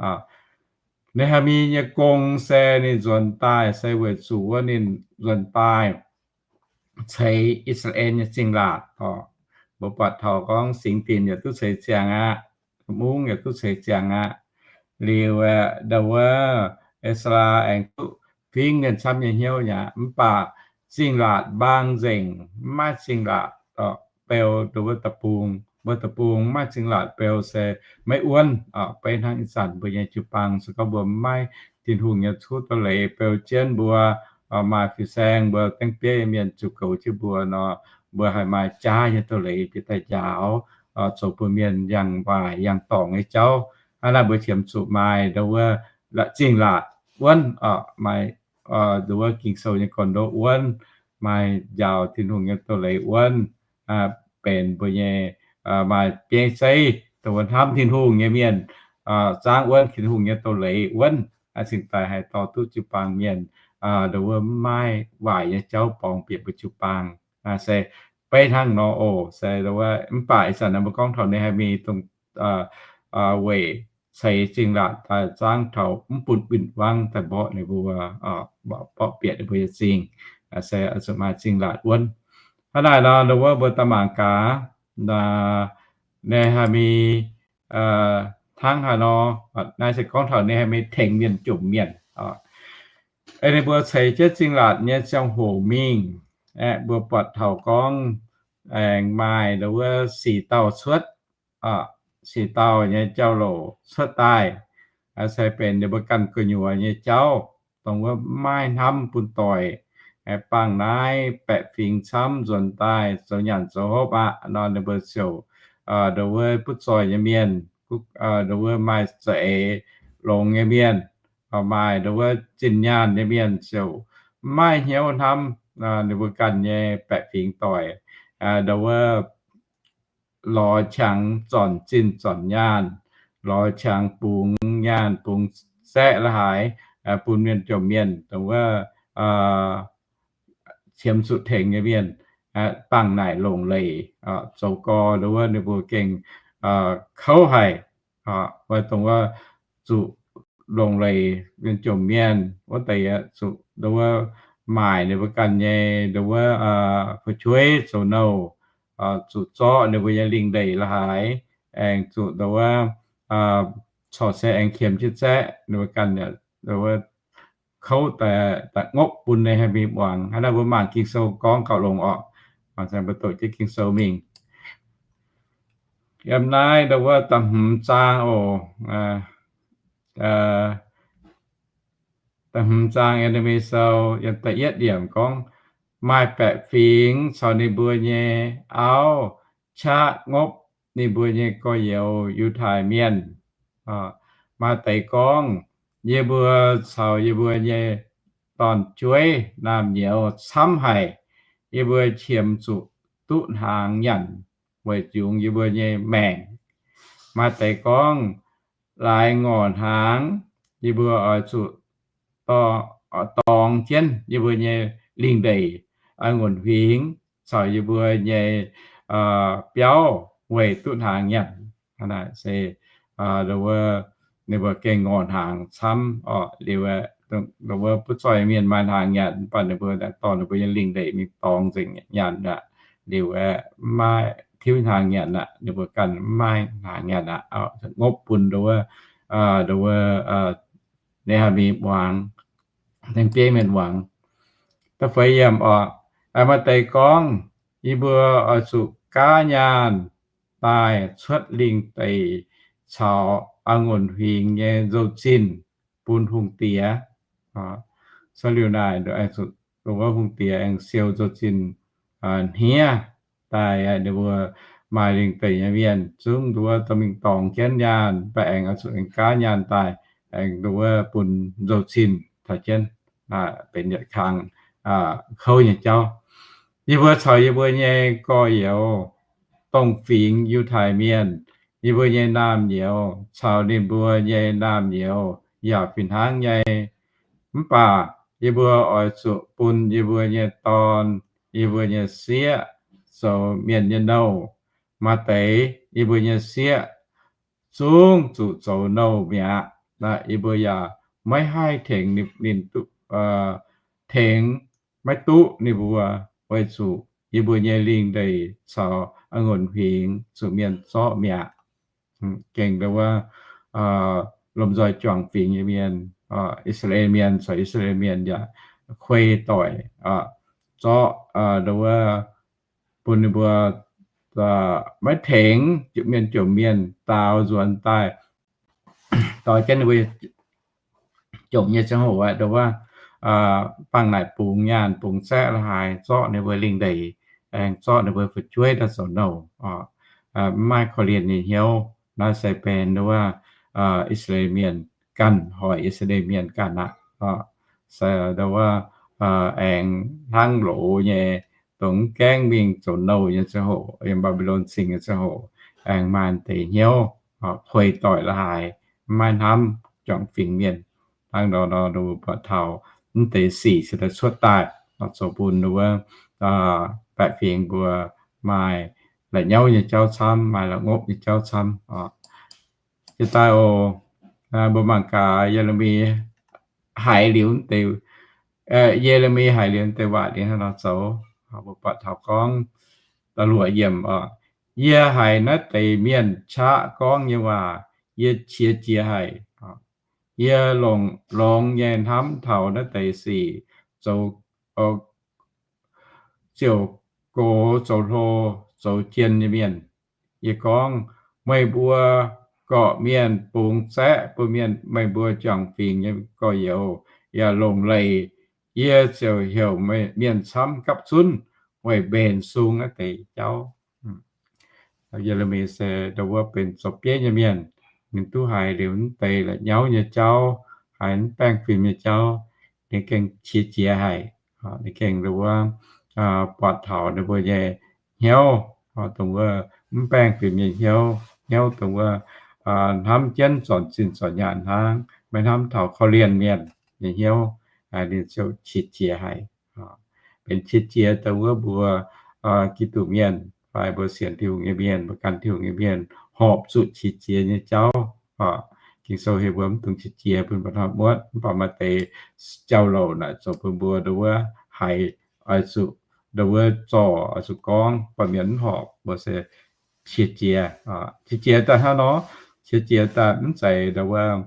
Ne^haa^mi nyei gong se ninh nzuonx daaih se weic zuqc wuov ninh nzuonx daaih ceix I^saa^laa^en nyei zingh laatc orqc. Mbuo buatc taux gorngv singx dinc yaac duqv ceix ziangh aqv, mungv yaac duqv ceix ziangh aqv. Liuz aeqv, nduov wuov E^saa^laa aengx duqv fingx mienh camv nyei hnyouv mi'aqv. Mv baac zingh laatc mbaang nzengc, mv maaih zingh laatc beu nduov wuov deic-bung. Mbuo deic-bung mv maaih zingh laatc beu se maiv wuonv, beiv hnangv ih zanc mbuo nyei jiu-baang se gorngv mbuo mv maaih Tin-Hungh nyei cuotv doz-leiz beu jienv mbuo, maaih fin-saeng mbuo dengv bieiv mienh ziux goux jienv mbuo nor, mbuo haih maaih jaav nyei doz-leiz bieqc daaih njaaux, zoux bun mienh yangh waaic yangh dorngc nyei jauv. Hnangv naaiv mbuo qiemx zuqc maaih nduov wuov zingh laatc wuonv, maaih nduov wuov Ging-Sou nyei gorn-ndoqv wuonv, maaih njaaux Tin-Hungh nyei doz-leiz wuonv, benx mbuo nyei maaih bieiv zeiv dongh wuov hnamv Tin-Hungh nyei mienh, zaangv wuonv Tin-Hungh nyei doz-leiz wuonv, cingx daaih haih dorh duqv jiu-baang mienh nduov wuov maiv maaih waaic nyei jauv borngz bieqc mbuo jiu-baang. Se beiv hnangv nor oc. Se nduov wuov mv baac ih zanc naaiv mbuo gorngv taux ninh haih mingh dongh weic ceix zingh laatc daaih zaangv taux mv bun win-wangv daaih mborqv ninh mbuo, mborqv bieqc ninh mbuo nyei zingh. Se zuqc maaih zingh laatc wuonv. Hnangv naaic nor nduov wuov mbuo daaih mangc gaax Ne^haa^mi hnangv haaix nor. Naaiv se gorngv taux Ne^haa^mi tengx mienh jomc mienh. Ninh mbuo ceix jienv zingh laatc nyei ziangh hoc mingh, aeqv, mbuo buatc taux gorngv aengx maaih nduov wuov sic dauh cuotv, sic dauh nyei jauv-louc cuotv daaih, se benx ninh mbuo ganh gu'nyuoz nyei jauv, dongh wuov maiv hnamv bun doic. Bangh naaiv baeqc fingx camv nzuonx daaih zoux nyanc zoux hopv aqv nor, ninh mbuo ziouc nduov wuov butv zoih nyei mienh, nduov wuov maaih za'eix longx nyei mienh, maaih nduov wuov zinh nyaanh nyei mienh ziouc maiv hnyouv hnamv ninh mbuo ganh nyei baeqc fingx doic, nduov wuov lorz qangx zornc zinh zornc nyaanh, lorz qangx bungx nyaanh bungx zaeqv la'haaix bun mienh jomc mienh, dongh wuov qiemx zuqc tengx nyei mienh, bangh naaic longc leic zoux gorx, nduov wuov ninh mbuo gengh kouv haic. Weic dongh wuov zuqc longc leic mienh jomc mienh wuov deix, zuqc nduov wuov maaic ninh mbuo ganh nyei nduov wuov fu'jueiv zoux nouh, zuqc zorqv ninh mbuo nyei lingh ndeic la'haaix, aengx zuqc nduov wuov corc se aengx qiemx jienv zaeqv ninh mbuo ganh, nduov wuov kouv daaih ngopv bun Ne^haa^mi muangx. Hnangv naaiv mbuo mangc Ging-Sou gorngv gauh longx orqc. Mangc mbuo doqc jienv Ging-Sou mingh. Yiem naaiv nduov wuov da'hmz zaang oc, da'hmz zaang yiem Ne^haa^mi Sou yiem da'yietv yiemc gorngv, maaih baeqc fingx caux ninh mbuo nyei auv qaqv ngopv ninh mbuo nyei gorx-youz Yiutai Mienh. Maaih deix gorngv, yie mbuo caux yie mbuo nyei dorn-jueiv naamh nyouz camv haic. Yie mbuo qiemx zuqc duqv hnaangx nyanc weic zungx yie mbuo nyei maengc. Maaih deix gorngv, laaix ngorc hnaangx, yie mbuo oix zuqc dorngx jienv yie mbuo nyei lingh ndeic, a'ngunc huingx caux yie mbuo nyei biauv weic duqv hnaangx nyanc. Naaiv se nduov wuov ninh mbuo gengh ngorc hnaangx camv orqc. Liuz, nduov wuov butv zoih mienh maaih hnaangx nyanc, mv baac ninh mbuo dorh ninh mbuo nyei lingh ndeic mingh dorngx nzengc nyanc aqv. Liuz, maiv tiuv hnaangx nyanc aqv. Ninh mbuo ganh maiv maaih hnaangx nyanc aqv, ngopv bun nduov wuov, nduov wuov Ne^haa^mi muangx, tengx bieiv mienh muangx. Da'feix yiemc orqc, maaih deix gorngv, yie mbuo oix zuqc gaav nyaanh daaih cuotv lingh deic caux a'ngunc huingx nyei nzou-zinh bun hungh diex. Caux liuz naaic, nduov wuov hungh diex aengx siou nzou-zinh hniev daaih, ninh mbuo maaih lingh deic nyei mienh zungv nduov wuov dorh mingh dorngx jienv nyaanh, mv baac aengx oix zuqc aengx gaav nyaanh daaih, aengx nduov wuov bun nzou-zinh taux jienv, benx yietc kang kouv nyei jauv. Yie mbuo caux yie mbuo nyei gorx-youz, dongh fingx Yiutai Mienh, yie mbuo nyei naamh nyouz caux ninh mbuo nyei naamh nyouz yaac fih hnangv nyei. Mv baac yie mbuo oix zuqc bun yie mbuo nyei dorn, yie mbuo nyei sieqv zoux mienh nyei nouh. Maaih deix yie mbuo nyei sieqv zungv zuqc zoux nouh mi'aqv. Yie mbuo yaac maiv haih tengx ninh, ninh duqv, tengx maiv duqv ninh mbuo, weic zuqc yie mbuo nyei lingh ndeic caux a'ngunc huingx zuqc mienh zorqv mi'aqv. Gengh nduov wuov lomh nzoih juangc fingx nyei mienh, I^saa^laa^en Mienh caux I^saa^laa^en Mienh yaac kuei doic, zorqv nduov wuov bun ninh mbuo maiv tengx mienh jomc mienh daaux nzuonx daaih, doix jienv ninh mbuo jomc nyei ziangh hoc, nduov wuov bangh naaic bungx nyaanh bungx zaeqv la'haaix, zorqv ninh mbuo lingh ndeic, aengx zorqv ninh mbuo fu'jueiv daaih zoux nouh, mv maaih korv-lienh nyei hnyouv. Naaiv se benx wuov I^saa^laa^en Mienh ganh, hoic I^saa^laa^en Mienh ganh aqv. Se wuov aengx hnangv loz nyei, dongh mv gaengh mingh zoux nouh nyei ziangh hoc, yiem Mbaa^mbi^lon Cing nyei ziangh hoc, aengx maaih deix hnyouv kuei doic la'haaix, mv maaih hnamv juangc fingx mienh. Hnangv nor nor, buatc taux mv deix sic se daaih cuotv daaih, zoux bun wuov baeqc fingx mbuo maaih la'nyauv nyei jauv camv, maaih la'ngopv nyei jauv camv. Jiex daaih oc, mbuo mangc gaax Ye^le^mi haiz liuz deix, Ye^le^mi haiz liuz deix waac liuz hnangv nor zoux. Mbuo buatc taux gorngv da'luoqc yiemc oc, yie haiz naaiv deix mienh qaqv gorngv nyei waac, yie qiex jiez haic. Yie longc longx nyei hnamv taux naaiv deix sic, zoux ziouc gox zoux hlo, zoux jien nyei mienh. Yie gorngv, meih mbuo gorqv-mienh bungx zaeqv bun mienh, meih mbuo juangc fingx nyei gorx-youz yaac longc leiz, yie ziouc heuc mienh camv gapv zunv weic mbenc sung naaiv deix jauv. Ye^le^mi se ndau wuov benx zoux bieiv nyei mienh, ninh duqv haiz liuz mv deix la'nyauv nyei jauv, haiz mv baengh fim nyei jauv, ninh gengh qiex jiez haic. Ninh gengh ndau wuov buatc taux ninh mbuo nyei hnyouv, dongh wuov mv baengh fim nyei hnyouv, hnyouv dongh wuov hnamv jienv zornc zinh zornc nyaanh hnangv, maiv hnamv taux korv-lienh mienh nyei hnyouv, ninh ziouc qiex jiez haic. Benx qiex jiez dongh wuov mbuo Giduc mienh fai mbuo sienx Tin-Hungh nyei mienh, mbuo gan Tin-Hungh nyei mienh horpc zuqc qiex jiez nyei jauv. Ging-Sou heuc mbuo mv dungx qiex jiez bun mba'hnoi muotv, mv baac maaih deix jauv-louc naaic zoux bun mbuo ndau wuov haiz oix zuqc ndau wuov zorc, oix zuqc gorngv, baac mienh mv horpc, mbuo se qiex jiez. Qiex jiez daaih hnangv nor, qiex jiez daaih mv zeiz ndau wuov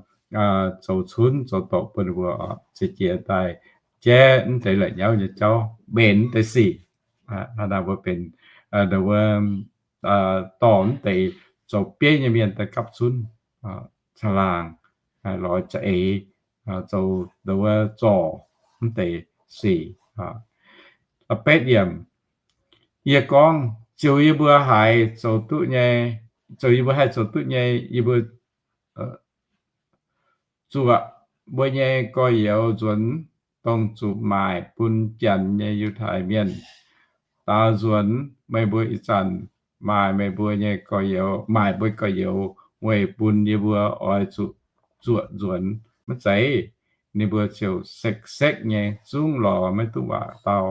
zoux cunv zoux doqc bun ninh mbuo, qiex jiez daaih jaiv mv deix la'nyauv nyei jauv, mbenc mv deix sic. Hnangv naaic mbuo benx ndau wuov dorh mv deix zoux bieiv nyei mienh daaih gapv zunv caangh laangh, lorz za'eix zoux ndau wuov zorc mv deix sic. Betv yiemc, yie gorngv, ziouc yie mbuo haiz zoux duqv nyei, ziouc yie mbuo haih zoux duqv nyei, yie mbuo zuoqc mbuo nyei gorx-youz nzuonx, dongh zuqc maaic bun Janx nyei Yiutai Mienh. Daaux nzuonx meih mbuo ih zanc maaic meih mbuo nyei gorx-youz, maaic mbuo gorx-youz weic bun yie mbuo oix zuqc zuoqc nzuonx. Maiv zeiz, ninh mbuo ziouc sekv-sekv nyei, zungv lorz maiv duqv waac dau.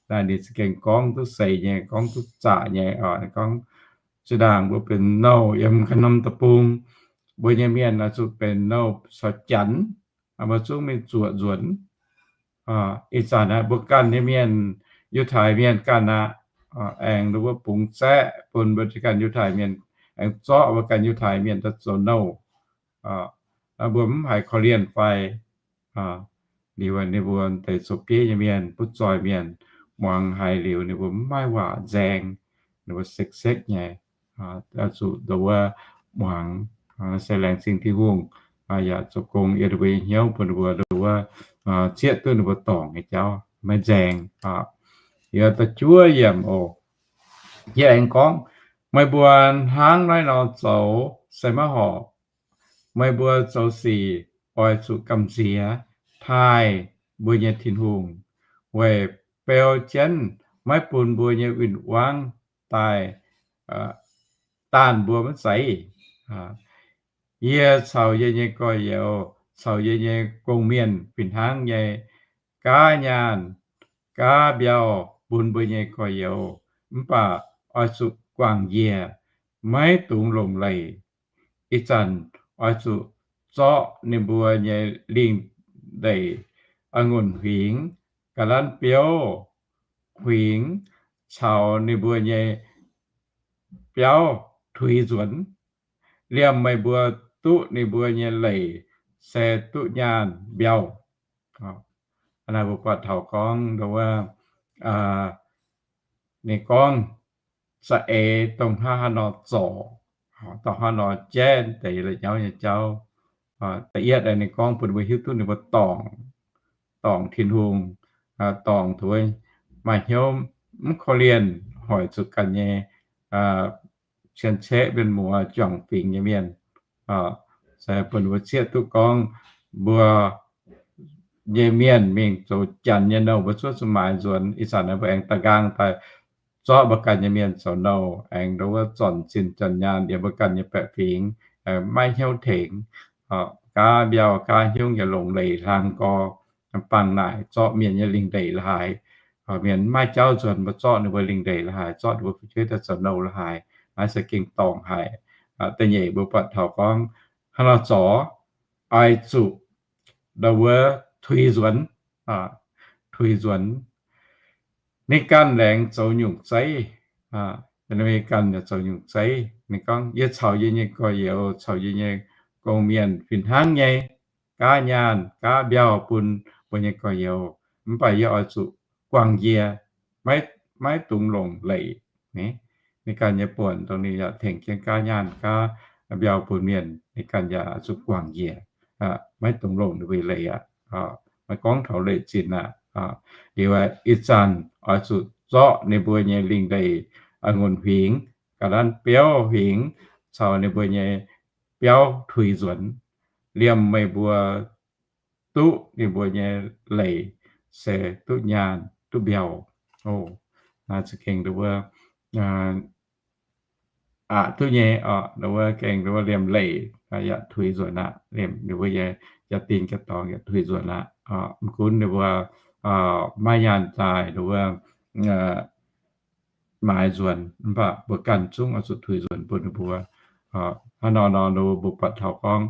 Naaiv ninh za'gengh gorngv duqv seix nyei, gorngv duqv zaqc nyei. Ninh gorngv, zinh ndaangc mbuo benx nouh yiem ganh norm deic-bung, mbuo nyei mienh oix zuqc benx nouh caux Janx, mbuo zungv mingh zuoqc nzuonx. Ih zanc aeqv, mbuo ganh nyei mienh, Yiutai Mienh ganh aqv, aengx mbuo bungx zaeqv bun mbuo ganh Yiutai Mienh, aengx zorqv mbuo ganh Yiutai Mienh daaih zoux nouh. Mbuo mv haiz korv-lienh fai? Liuz ninh mbuo deix zoux bieiv nyei mienh, butv zoih mienh, muangx haiz liuz ninh mbuo mv maaih waac nzaeng, ninh mbuo sekv-sekv nyei. Zuqc ndau wuov muangx, se laengz zingh Tin-Hungh yaac zoux gong yiem ninh mbuo nyei hnyouv bun ninh mbuo ndau wuov zieqv duqv ninh mbuo dorngc nyei jauv maiv nzaeng. Yiem da'juov yiemc oc, yie aengx gorngv, meih mbuo hnangv naaiv nor zoux se maiv horpc. Meih mbuo zoux sic oix zuqc gamh nziex taaih mbuo nyei Tin-Hungh, weic beu jienv maiv bun mbuo nyei win-wangv daaih daanh mbuo maiv zeiz. Yie caux yie nyei gorx-youz caux yie nyei gong-mienh fih hnangv nyei gaav nyaanh gaav mbiauh bun mbuo nyei gorx-youz, mv baac oix zuqc guangc njiec, maiv dungx longc leiz. Ih zanc oix zuqc zorqv ninh mbuo nyei lingh ndeic, a'ngunc huingx, ga'lanv biouv huingx, caux ninh mbuo nyei biauv tuix nzuonx. Liemh meih mbuo duqv ninh mbuo nyei leiz se duqv nyaanh mbiauh. Naaiv mbuo buatc taux gorngv wuov, ninh gorngv za'eix dongh hnangv haaix nor zorc, dongh hnangv haaix nor jaiv deix la'nyauv nyei jauv. Da'yietv ninh gorngv bun mbuo hiuv duqv ninh mbuo dorngc, dorngc Tin-Hungh, dorngc tuix, maaih hnyouv mv korv-lienh hoic zuqc ganh nyei cien-ceqv, mienh muoz, juangc fingx nyei mienh. Se bun mbuo zieqv duqv gorngv mbuo nyei mienh mingh zoux janx nyei nouh, mbuo zuov zuqc maaiz nzuonx. Ih zanc naaiv mbuo aengx da'nqaang daaih zorqv mbuo ganh nyei mienh zoux nouh, aengx nduov wuov zornc zinh zornc nyaanh yiem mbuo ganh nyei baeqc fingx, maiv hnyouv tengx. Gaav mbiauh gaav hnyungv yaac longc leiz hlang gorx, bangc naaic zorqv mienh nyei lingh ndeic la'haaix. Mienh maiv jauv nzuonx, mbuo zorqv ninh mbuo lingh ndeic la'haaix, zorqv ninh mbuo fu'jueiv daaih zoux nouh la'haaix, naaiv se gengh dorngc haic. Da'nyeic mbuo buatc taux gorngv hnangv nor zorc oix zuqc nduov wuov tuix nzuonx, tuix nzuonx. Ninh ganh laengz zoux nyungc zeiv, ninh ganh yaac zoux nyungc zeiv. Ninh gorngv, yie caux yie nyei gorx-youz, caux yie nyei gong-mienh fih hnangv nyei gaav nyaanh gaav mbiauh bun mbuo nyei gorx-youz, mv baac yie oix zuqc guangc njiec, maiv dungx longc leiz. Ninh ganh nyei buonc dongh ninh yaac tengx jienv gaav nyaanh gaav mbiauh bun mienh, ninh ganh yaac zuqc guangc njiec, maiv dungx longc ninh mbuo leiz aqv. Maiv gorngv taux leiz zinh aqv. Liuz ih zanc oix zuqc zorqv ninh mbuo nyei lingh ndeic, a'ngunc huingx, ga'lanv biauv huingx, caux ninh mbuo nyei biauv tuix nzuonx, liemh meih mbuo duqv ninh mbuo nyei leiz se duqv nyaanh duqv mbiauh. Naaiv za'gengh nduov wuov aqc duqv nyei oc, nduov wuov gengh nduov wuov liemh leiz yaac tuix nzuonx aqv, liemh ninh mbuo nyei jaa-dingh jaa-dorngx yaac tuix nzuonx aqv. Mv gunv ninh mbuo maiv nyaanh daaih nduov wuov maaiz nzuonx, mv baac mbuo ganh zungv oix zuqc tuix nzuonx bun ninh mbuo. Hnangv nor nor nduov mbuo buatc taux gorngv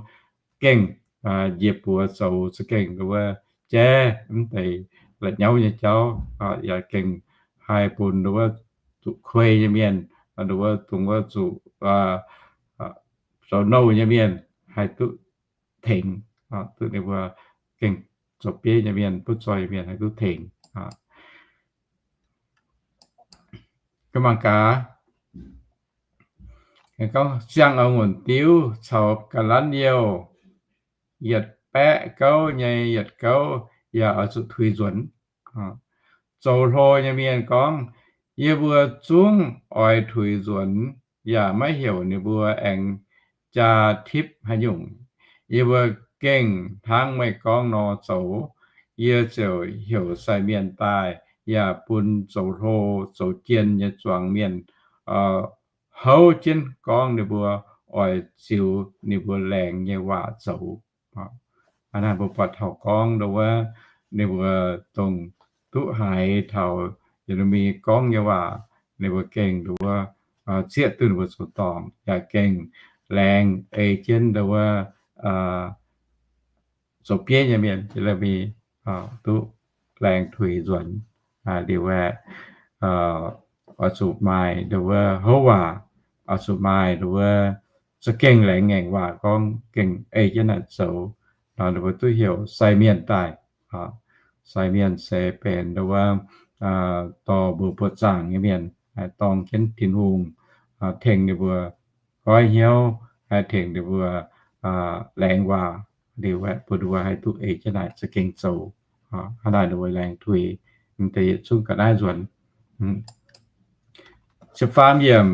gengh njiec buoz zoux za'gengh nduov wuov jaiv mv deix la'nyauv nyei jauv, yaac gengh haih bun nduov wuov zuqc kuei nyei mienh, nduov wuov dongh wuov zuqc zoux nouh nyei mienh haih duqv tengx, duqv ninh mbuo gengh zoux bieiv nyei mienh, butv zoih nyei mienh haih duqv tengx. Mangc gaax, gorngv siang-a'ngunc diuv caux ga'lanv youh, yietc baeqv gouv nyei yietc gouv yaac oix zuqc tuix nzuonx. Zoux hlo nyei mienh gorngv, yie mbuo zungv oix tuix nzuonx, yaac maiv heuc ninh mbuo aengx jaa tipv haaix nyungc. Yie mbuo gengh hnangv meih gorngv nor zoux. Yie ziouc heuc sai mienh daaih, yaac bun zoux hlo zoux jien nyei zuangx mienh houv jienv gorngv ninh mbuo oix ziux ninh mbuo laengz nyei waac zoux. Hnangv naaiv mbuo buatc taux gorngv nduov wuov ninh mbuo dongh duqv haiz taux Ye^le^mi gorngv nyei waac, ninh mbuo gengh nduov wuov zieqv duqv ninh mbuo zoux dorngc, yaac gengh laengz ei jienv nduov wuov zoux bieiv nyei mienh, Ye^le^mi duqv laengz tuix nzuonx. Liuz aeqv, oix zuqc maaih nduov wuov houv waac, oix zuqc maaih nduov wuov za'gengh laengz ngaengc waac gorngv gengh ei jienv naaic zoux, nor ninh mbuo duqv heuc sai mienh daaih. Sai mienh se benx nduov wuov dorh mbuo buoqc zaangc nyei mienh, dorng jienv Tin-Hungh tengx ninh mbuo goiv hnyouv, haih tengx ninh mbuo laengz waac, liuz aeqv, bun ninh mbuo haih duqv ei jienv naaic za'gengh zoux. Hnangv naaic ninh mbuo laengz tuix, deix yietc zungv ga'naaiv nzuonx. Ziepc faam yiemc,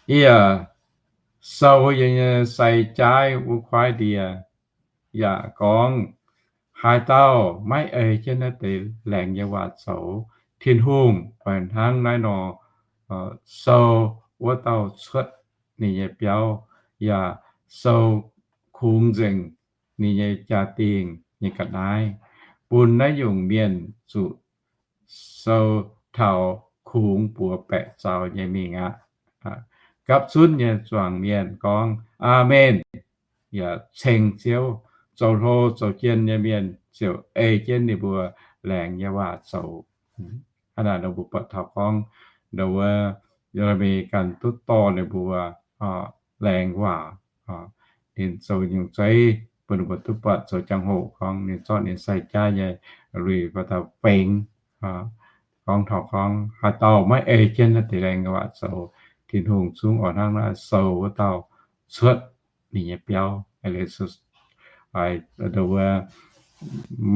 yie sou yie nyei sai jaaiv wuov kuaaiv ndie yaac gorngv, haaix dauh maiv ei jienv naaiv deix laengz nyei waac zoux, Tin-Hungh oix hnangv naaiv nor sou wuov dauh cuotv ninh nyei biauv, yaac sou kungx nzengc ninh nyei jaa-dingh nyei ga'naaiv, bun naaiv nyungc mienh zuqc sou taux kungx buoz baeqc zaux nyei mingh aqv. Gapv zunv nyei zuangx mienh gorngv, Aamen, yaac ceng Ziouv. Zoux hlo zoux jien nyei mienh ziouc ei jienv ninh mbuo laengz nyei waac zoux. Hnangv naaic nor mbuo buatc taux gorngv nduov wuov Ye^le^mi ganh duqv dorh ninh mbuo laengz waac. Ninh zoux nyungc zeiv bun ninh mbuo duqv buatc zoux jangx-hoc gorngv ninh zorqv ninh sai jaaiv nyei lui baac dauh fengx, gorngv taux gorngv haaix dauh maiv ei jienv naaiv deix laengz nyei waac zoux, Tin-Hungh zungv oix hnangv naaiv sou wuov dauh cuotv ninh nyei biauv, nduov wuov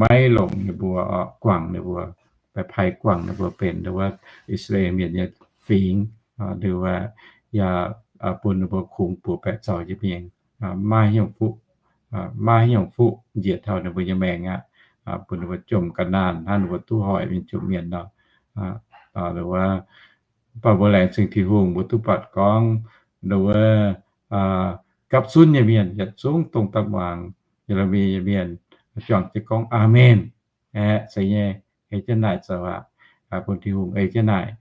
maiv longc ninh mbuo, guangc ninh mbuo, baeqc pai guangc ninh mbuo benx nduov wuov I^saa^laa^en Mienh nyei fingx, nduov wuov yaac bun ninh mbuo kungx buoz baeqc zaux nyei mingh, maiv hiuv fuqv, maiv hiuv fuqv njiec taux ninh mbuo nyei maengc aqv, bun ninh mbuo jomc ga'naanh hnangv ninh mbuo duqv hoic mingh jomc mienh nor. Nduov wuov, mv baac mbuo laengz zingh Tin-Hungh mbuo duqv buatc gorngv nduov wuov gapv zunv nyei mienh yietc zungv dongh daaih muangx Ye^le^mi nyei mienh juangc jienv gorngv Aamen. Aeqv, zeiz nyei, ei jienv naaic zoux aqv, bun Tin-Hungh ei jienv naaic,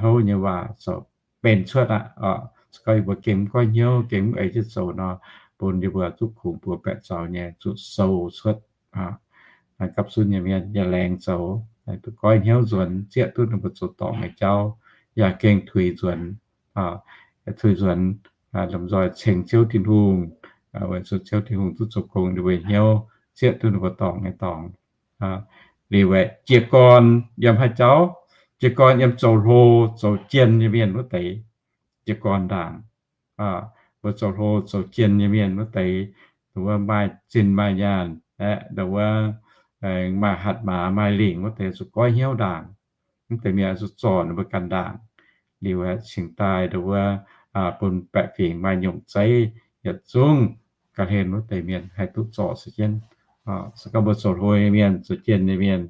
houv nyei waac zoux benx cuotv aqv. Se gorngv yie mbuo gengh mv goiv hnyouv, gengh mv ei jienv zoux nor, bun yie mbuo duqv kungx buoz baeqc zaux nyei zuqc sou cuotv. Gapv zunv nyei mienh yaac laengz zoux, duqv goiv hnyouv nzuonx, zieqv duqv ninh mbuo zoux dorngc nyei jauv, yaac gengh tuix nzuonx, tuix nzuonx, lomh nzoih ceng Ziouv Tin-Hungh, weic zuqc Ziouv Tin-Hungh duqv zoux gong ninh mbuo hnyouv, zieqv duqv ninh mbuo dorngc nyei dorngx. Liuz aeqv, jiez gorn yiem haaix jauv? Jiez gorn yiem zoux hlo zoux jien nyei mienh wuov deix jiez gorn ndaangc. Mbuo zoux hlo zoux jien nyei mienh wuov deix, nduov wuov maaih zinh maaih nyaanh aeqv, nduov wuov maaih hatc maaz maaih lingc wuov deix zuqc goiv hnyouv ndaangc. Mv deix mienh zuqc zorc ninh mbuo ganh ndaangc. Liuz aeqv, cingx daaih nduov wuov bun baeqc fingx maaih nyungc zeiv yietc zungv ga'hlen wuov deix mienh haih duqv zorc se jienv. Se gorngv mbuo zoux hlo nyei mienh, zoux jien nyei mienh,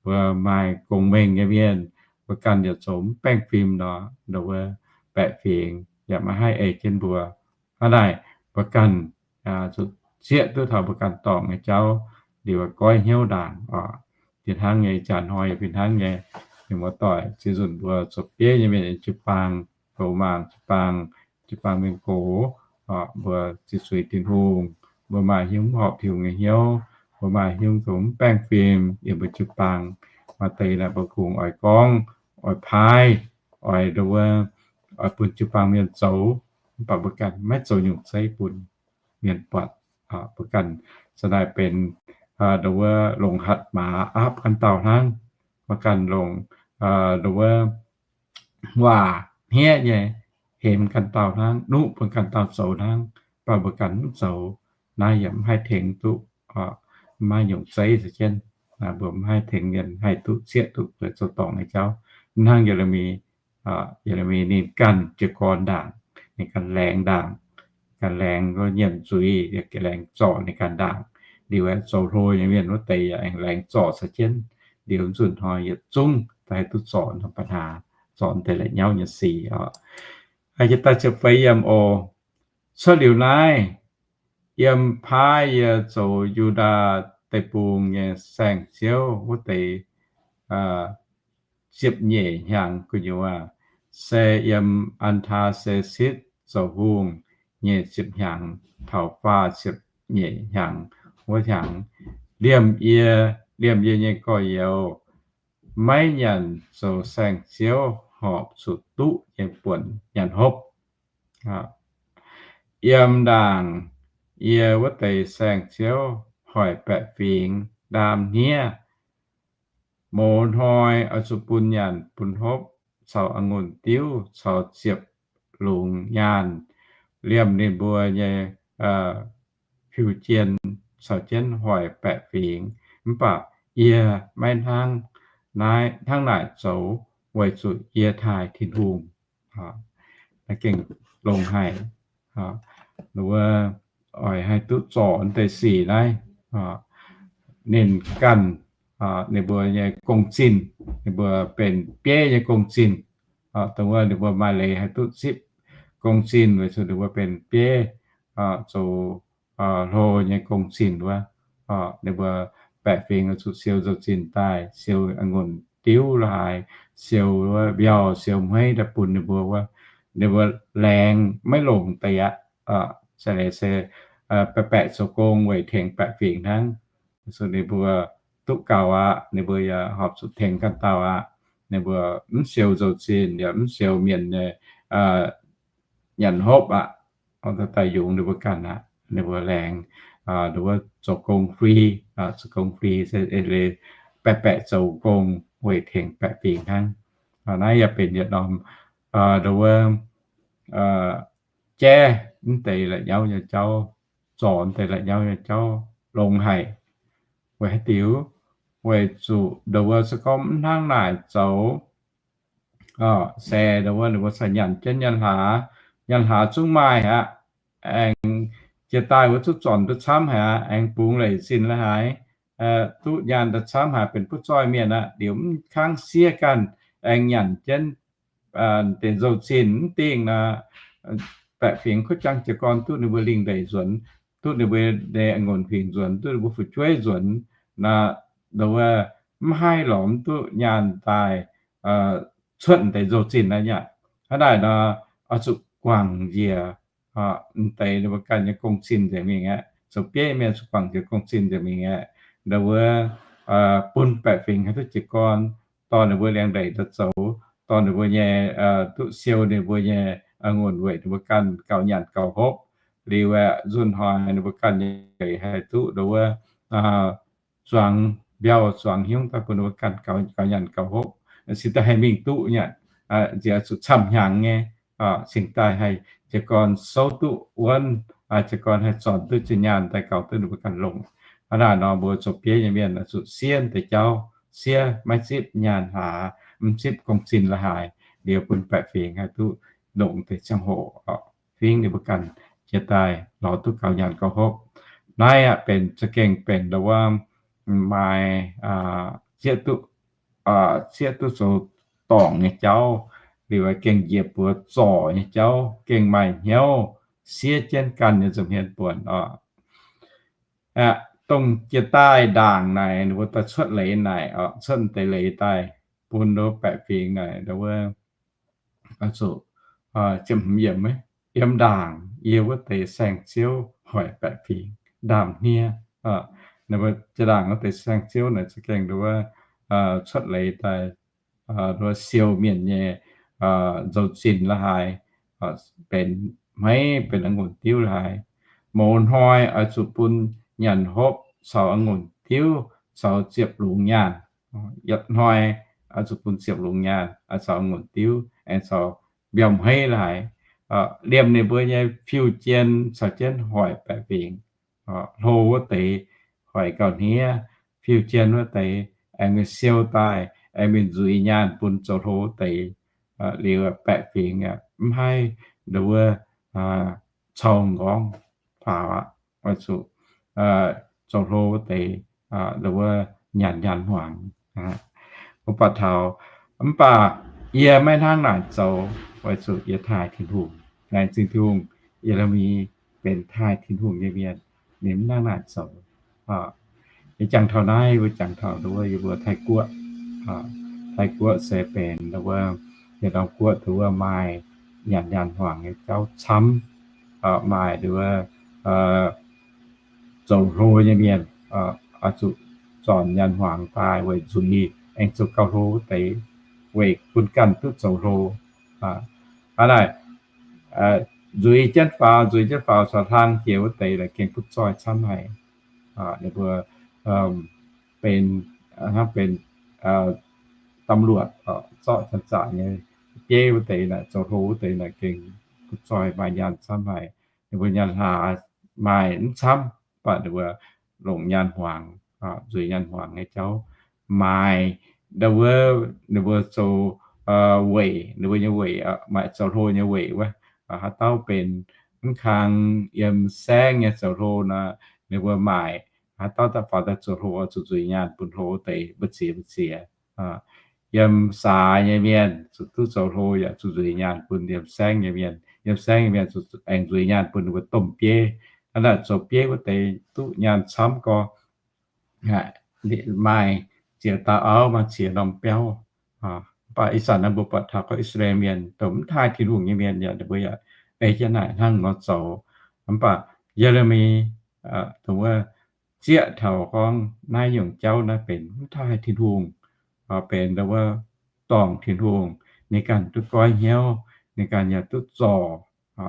mbuo maaih gong-mengh nyei mienh, mbuo ganh yaac zoux mv baengh fim nor, nduov wuov baeqc fingx yaac maiv haih ei jienv mbuo. Hnangv naaic, mbuo ganh zuqc zieqv duqv taux mbuo ganh dorngc nyei jauv, liuz goiv hnyouv ndaangc oc. Fih hnangv nyei, ih jaax hnoi fih hnangv nyei, mienh muoz-doic, ziex nzunc mbuo zoux bieiv nyei mienh yiem jiu-baang, goux maangc jiu-baang, jiu-baang mienh gox, mbuo ziqc zuiz Tin-Hungh, mbuo maaih hnyouv mv horpc Tin-Hungh nyei hnyouv, mbuo maaih hnyouv zoux mv baengh fim yiem mbuo jiu-baang. Maaih deix naaic mbuo kungx oix gorngv, oix paaiv, oix nduov wuov, oix bun jiu-baang mienh zoux, mv baac mbuo ganh maiv zoux nyungc zeiv bun mienh buatc. Mbuo ganh za'naaic benx nduov wuov longc hatc maaz aapv ganh dauh hnangv. Mbuo ganh longc nduov wuov waac hniev nyei hemx ganh dauh hnangv, nuqv bun ganh dauh zoux hnangv, mv baac mbuo ganh mv zoux, naaiv yaac mv haih tengx duqv, maiv nyungc zeiv se jienv, mbuo mv haih tengx mienh haih duqv zieqv duqv zoux dorngc nyei jauv. Hnangv Ye^le^mi, Ye^le^mi ninh ganh jiez gorn ndaangc, ninh ganh laengz ndaangc, ganh laengz nyiemc zuiz, laengz zorc ninh ganh ndaangc. Liuz aeqv, zoux hlo nyei mienh wuov deix yaac aengx laengz zorc se jienv. Liuz nzunc hnoi yietc zungv daaih haih duqv zorc norm ba'hnaax, zorc deix la'nyauv nyei sic oc. Jiex daaih ziepc feix yiem oc. Cuotv liuz naaiv, yiem paaiv yie zoux Yu^ndaa Deic-Bung nyei saeng-ziouv wuov deix ziepc nyeic hnyangx gu'nyuoz, se yiem Aa^taa^se^sitv zoux hungh nyei ziepc hnyangx taux faah ziepc nyeic hnyangx wuov hnyangx, liemh yie, liemh yie nyei gorx-youz maiv nyanc zoux saeng-ziouv horpc zuqc duqv nyei buonc nyanc hopv. Yiem ndaangc yie wuov deix saeng-ziouv hoic baeqc fingx ndaam hniev. Mouz hnoi oix zuqc bun nyanc bun hopv caux a'ngunc diuv caux ziepc lungz nyaanh liemh ninh mbuo nyei fiu-jien caux jienv hoic baeqc fingx. Mv baac yie maiv hnangv naaiv, hnangv naaic zoux weic zuqc yie taaih Tin-Hungh. Naaiv gengh longx haic. Wuov, oix haih duqv zorc deix sic naaiv, ninh ganh, ninh mbuo nyei gong-zinh, ninh mbuo benx bieiv nyei gong-zinh. Dongh wuov ninh mbuo maaih leiz haih duqv zipv gong-zinh weic zuqc ninh mbuo benx bieiv, zoux hlo nyei gong-zinh wuov. Ninh mbuo baeqc fingx zuqc siou nzou-zinh daaih, siou a'ngunc diuv la'haaix, siou wuov mbiauh, siou hmeiv daaih bun ninh mbuo wuov. Ninh mbuo laengz maiv longc deix aqv. Se leiz se baeqc baeqc zoux gong weic tengx baeqc fingx hnangv. Weic zuqc ninh mbuo duqv gaux aqv, ninh mbuo yaac horpc zuqc tengx ganh dauh aqv. Ninh mbuo mv siou nzou-zinh yaac mv siou mienh nyei nyanc hopv aqv. Daaih yungz ninh mbuo ganh aqv. Ninh mbuo laengz, ninh mbuo zoux gong fri, zoux gong fri se leiz baeqc baeqc zoux gong weic tengx baeqc fingx hnangv. Naaiv yaac benx yietc norm, ninh mbuo jaiv mv deix la'nyauv nyei jauv, zorc mv deix la'nyauv nyei jauv longx haic. Weic haaix diuc? weic zuqc ndongc wuov se gorngv mv hnangv naaic zoux, se ndongc wuov ninh mbuo cingx nyanc jienv nyanc hlaax. Nyanc hlaax zungv maaih aqv. Aengx jiex daaih wuov zungv zornc duqv camv haic aqv. Aengx bungx leic zinh la'haaix, duqv nyaanh daaih camv haic, benx butv zoih mienh aqv. Liuz mv kangv siev ganh aengx nyanc jienv deix nzou-zinh mv dingh nor, baeqc fingx kuv jangx jiez gorn duqv ninh mbuo lingh ndeic nzuonx, duqv ninh mbuo nyei a'ngunc huingx nzuonx, duqv ninh mbuo fu'jueiv nzuonx nor, ndongc wuov mv haih lorz mv duqv nyaanh daaih cuotv deix nzou-zinh naaiv aqv. Hnangv naaic nor, oix zuqc guangc njiec deix ninh mbuo ganh nyei gong-zinh nzengc mingh aqv. Zoux bieiv mienh zuqc guangc njiec gong-zinh nzengc mingh aqv. Ndongc wuov bun baeqc fingx haih duqv jiez gorn, dorh ninh mbuo liangx-ndeic daaih zoux, dorh ninh mbuo nyei, duqv siou ninh mbuo nyei a'ngunc weic ninh mbuo ganh gauh nyanc gauh hopv. Liuz aeqv, nzunh hnoi ninh mbuo ganh nyei haih duqv ndongc wuov zuangx mbiauh zuangx hnyouv daaih bun ninh mbuo ganh gauh nyanc gauh hopv. Cingx daaih haih mingh duqv nyanc, nziex zuqc camv hnyangx nyei, cingx daaih haih jiez gorn souv duqv wuonv, jiez gorn haih zornc duqv zinh nyaanh daaih gaux duqv ninh mbuo ganh longc. Hnangv naaic nor, mbuo zoux bieiv nyei mienh zuqc siev deix jauv, siev maiv zipv nyaanh hlaax, mv zipv gong-zinh la'haaix, liuz bun baeqc fingx haih duqv longc deix ziangh hoc fingx ninh mbuo ganh jiex daaih lorz duqv gaux nyanc gauh hopv. Naaiv aeqv, benx za'gengh benx ndongc wuov maaih zieqv duqv, zieqv duqv zoux dorngc nyei jauv, liuz gengh njiec buoz zorc nyei jauv, gengh maaih hnyouv siev jienv ganh nyei nza'hmien buonc oc. Dongh jiex daaih ndaangc naaic, ninh mbuo daaih cuotv leiz naaic, cuotv deix leiz daaih bun ndongc baeqc fingx naaic, ndongc wuov zuqc ziepc hmz yiemc, yiem ndaangc yie wuov deix saeng-ziouv hoic baeqc fingx ndaamv-hniev. Ninh mbuo jiex ndaangc wuov deix saeng-ziouv naaic za'gengh ndongc wuov cuotv leiz daaih ndongc wuov siou mienh nyei nzou-zinh la'haaix, benx hmeiv benx a'ngunc diuv la'haaix. Mouz hnoi oix zuqc bun nyanc hopv caux a'ngunc diuv caux ziepc lungz nyaanh. Yietc hnoi oix zuqc bun ziepc lungz nyaanh caux a'ngunc diuv aengx caux mbiauh hmeiv la'haaix. Liemh ninh mbuo nyei fiuv-jien caux jienv hoic baeqc fingx, hlo wuov deix hoic gauh hniev, fiuv-jien wuov deix aengx mingh siou daaih, aengx mingh nzuiz nyaanh bun zoux hlo wuov deix. Liuz baeqc fingx mv haih ndongc wuov cou m'nqorngv faaux aqv. Oix zuqc zoux hlo wuov deix ndongc wuov nyanc nyaanh hmuangx. Mbuo buatc taux, mv baac yie maiv hnangv naaic zoux, weic zuqc yie taaih Tin-Hungh. Laengz zingh Tin-Hungh, Ye^le^mi benx taaih Tin-Hungh nyei mienh, ninh mv hnangv naaic zoux. Yie jangx taux naaiv, mbuo jangx taux ndongc wuov yie mbuo Taiv-Guoqv. Taiv-Guoqv se benx ndongc wuov yietc norm guoqv ndongc wuov maaih nyanc nyaanh hmuangx nyei jauv camv, maaih ndongc wuov zoux hlo nyei mienh, oix zuqc zornc nyaanh hmuangx daaih weic nzuiz aengx zoux gauh hlo wuov deix, weic bun ganh duqv zoux hlo. Hnangv naaic, nzuiz jienv faaux, nzuiz jienv faaux caux hlang jiex wuov deix naaic gengh butv zoih camv haic. Ninh mbuo benx, hnangv benx ตำรวจ zorqv janx-zaqc nyei bieiv wuov deix naaic, zoux hlo wuov deix naaic gengh butv zoih maaih nyaanh camv haic. Ninh mbuo nyaanh hlaax maaih mv camv, mv baac ninh mbuo longc nyaanh hmuangx, nzuiz nyaanh hmuangx nyei jauv maaih. Ndau wuov ninh mbuo zoux weic, ninh mbuo nyei weic, maaih zoux hlo nyei weic wuov. Haaix dauh benx mv kang yiem saengv nyei zoux hlo nor, ninh mbuo maaic haaix dauh daaih faaux daaih zoux hlo zuqc nzuiz nyaanh bun hlo wuov deix mbu'ziex mbu'ziex. Yiem saax nyei mienh zuqc duqv zoux hlo yaac zuqc nzuiz nyaanh bun yiem saengv nyei mienh. Yiem saengv nyei mienh zuqc aengx nzuiz nyaanh bun ninh mbuo domh bieiv. Hnangv naaic zoux bieiv wuov deix duqv nyaanh camv gorx, maaih ziex dauh auv, maaih ziex norm biauv. Mv baac ih zanc naaiv mbuo buatc taux gorngv I^saa^laa^en Mienh dongh mv taaih Tin-Hungh nyei mienh yaac, ninh mbuo yaac ei jienv naaic hnangv nor zoux. Mv baac Ye^le^mi dongh wuov zieqv taux gorngv naaiv nyungc jauv naaiv benx mv taaih Tin-Hungh, benx dongh wuov dorngc Tin-Hungh. Ninh ganh duqv goiv hnyouv, ninh ganh yaac duqv zorc,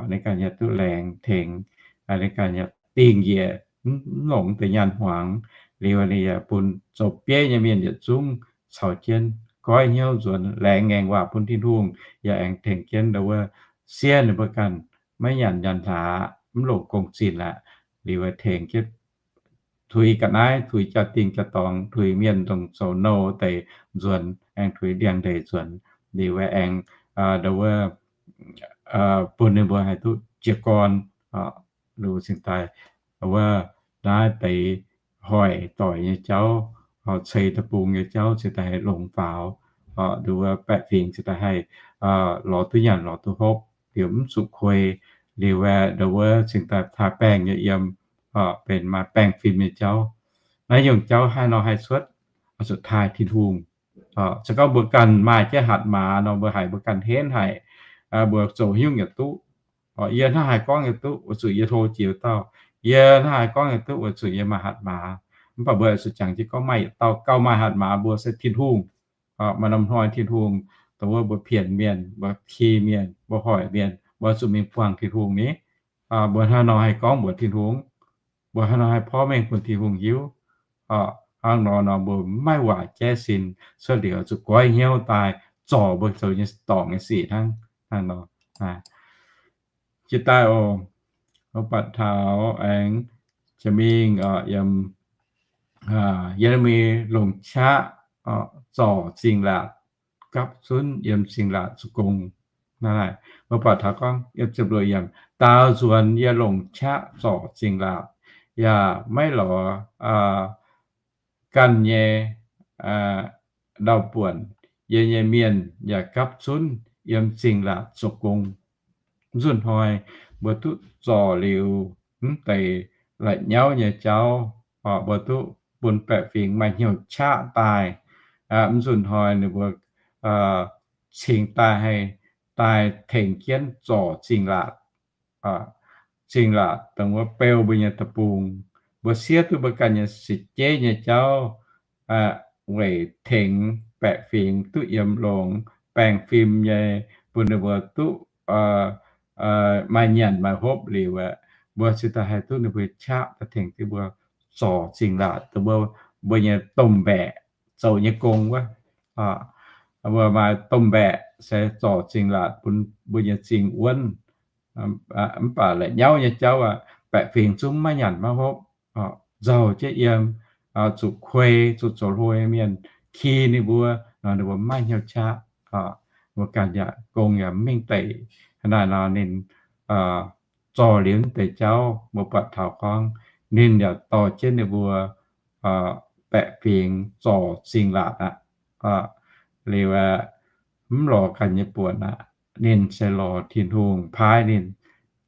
ninh ganh yaac duqv laengz tengx, ninh ganh yaac dingh njiec, mv longc deix nyaanh hmuangx. Liuz ninh yaac bun zoux bieiv nyei mienh yietc zungv caux jienv goiv hnyouv nzuonx, laengz ngaengc waac bun Tin-Hungh, yaac aengx tengx jienv dongh wuov siev ninh mbuo ganh maiv nyanc nyaanh hlaax, mv longc gong-zinh aqv. Liuz tengx jienv tuix ga'naaiv, tuix jaa-dingh jaa-dorngx, tuix mienh ndongc zoux nouh deix nzuonx, aengx tuix ndiangx-ndeic nzuonx. Liuz aengx, aa, ndau wuov, bun ninh mbuo haih duqv jiez gorn, lu cingx daaih, wuov, naaiv deix hoic doic nyei jauv, ceix deic-bung nyei jauv cingx daaih haih longx faaux, ndau wuov baeqc fingx cingx daaih haih lorz duqv nyanc lorz duqv hopv, liuz mv zuqc kuei, liuz aeqv, ndau wuov cingx daaih taaih baengh nyei yiem, benx maaih baengh fim nyei jauv. Naaiv nyungc jauv haaix nor haih cuotv? Zuqc taaih Tin-Hungh. Se gorngv mbuo ganh maaih jienv hatc maaz nor, mbuo haiz mbuo ganh henv haic, mbuo zoux haaix nyungc yaac duqv. Yie hnangv haaix gorngv yaac duqv, weic zuqc yie hlo jiex dauh. Yie hnangv haaix gorngv yaac duqv, weic zuqc yie maaih hatc maaz. Mv baac mbuo zuqc jangx jienv gorngv maaih yietc dauh gauh maaih hatc maaz mbuo se Tin-Hungh. Maaih norm hnoi Tin-Hungh dongh wuov mbuo pienx mienh, mbuo ki mienh, mbuo hoic mienh, mbuo zuqc mingh buangh Tin-Hungh ni. Mbuo hnangv nor haih gorngv mbuox Tin-Hungh, mbuo hnangv nor haih porv mengh bun Tin-Hungh hiuv. Hnangv nor nor mbuo maiv waac jaiv sin cuotv liuz zuqc goiv hnyouv daaih zorc mbuo zoux nyei dorngc nyei sic hnangv. Hnangv nor, jiex daaih oc, mbuo buatc taux aengx jiex mingh yiem, yiem naaiv mingh longc qaqv zorc zingh laatc gapv zunv yiem zingh laatc zuqc gong. Naaiv mbuo buatc taux gorngv yiem ziepc luoqc yiemc, daaux nzuonx yie longc qaqv zorc zingh laatc, yaac maiv lorz ganh nyei ndau-buonc, yie nyei mienh yaac gapv zunv yiem zingh laatc zoux gong. Mv nzunc hnoi mbuo duqv zorc liuz mv deix la'nyauv nyei jauv, mbuo duqv bun baeqc fingx maaih hnyouv qaqv daaih. Mv nzunc hnoi ninh mbuo cingx daaih haih daaih tengx jienv zorc zingh laatc. Zingh laatc dongh wuov beu mbuo nyei deic-bung. Mbuo siev duqv mbuo ganh nyei seix jeiv nyei jauv weic tengx baeqc fingx duqv yiem longx, baengh fim nyei, bun ninh mbuo duqv maaih nyanc maaih hopv liuz aeqv, mbuo cingx daaih haih duqv ninh mbuo qaqv daaih tengx jienv mbuo zorc zingh laatc dongh mbuo, mbuo nyei domh mbaeqc zoux nyei gong wuov. Mbuo maaih domh mbaeqc se zorc zingh laatc bun mbuo nyei zingh wuonv. Mv baac la'nyauv nyei jauv aqv, baeqc fingx zungv maiv nyanc maiv hopv, nzauh jienv yiem, zuqc kuei, zuqc zoux hlo nyei mienh ki ninh mbuo nor, ninh mbuo maiv hnyouv qaqv. Mbuo ganh yaac gong yaac mv mengh deic. Hnangv naaiv nor ninh zorc liuz deix jauv, mbuo buatc taux gorngv ninh yaac dorh jienv ninh mbuo baeqc fingx zorc zingh laatc aqv. Liuz aeqv, mv lorz ganh nyei buonc aqv. Ninh se lorz Tin-Hungh paaiv ninh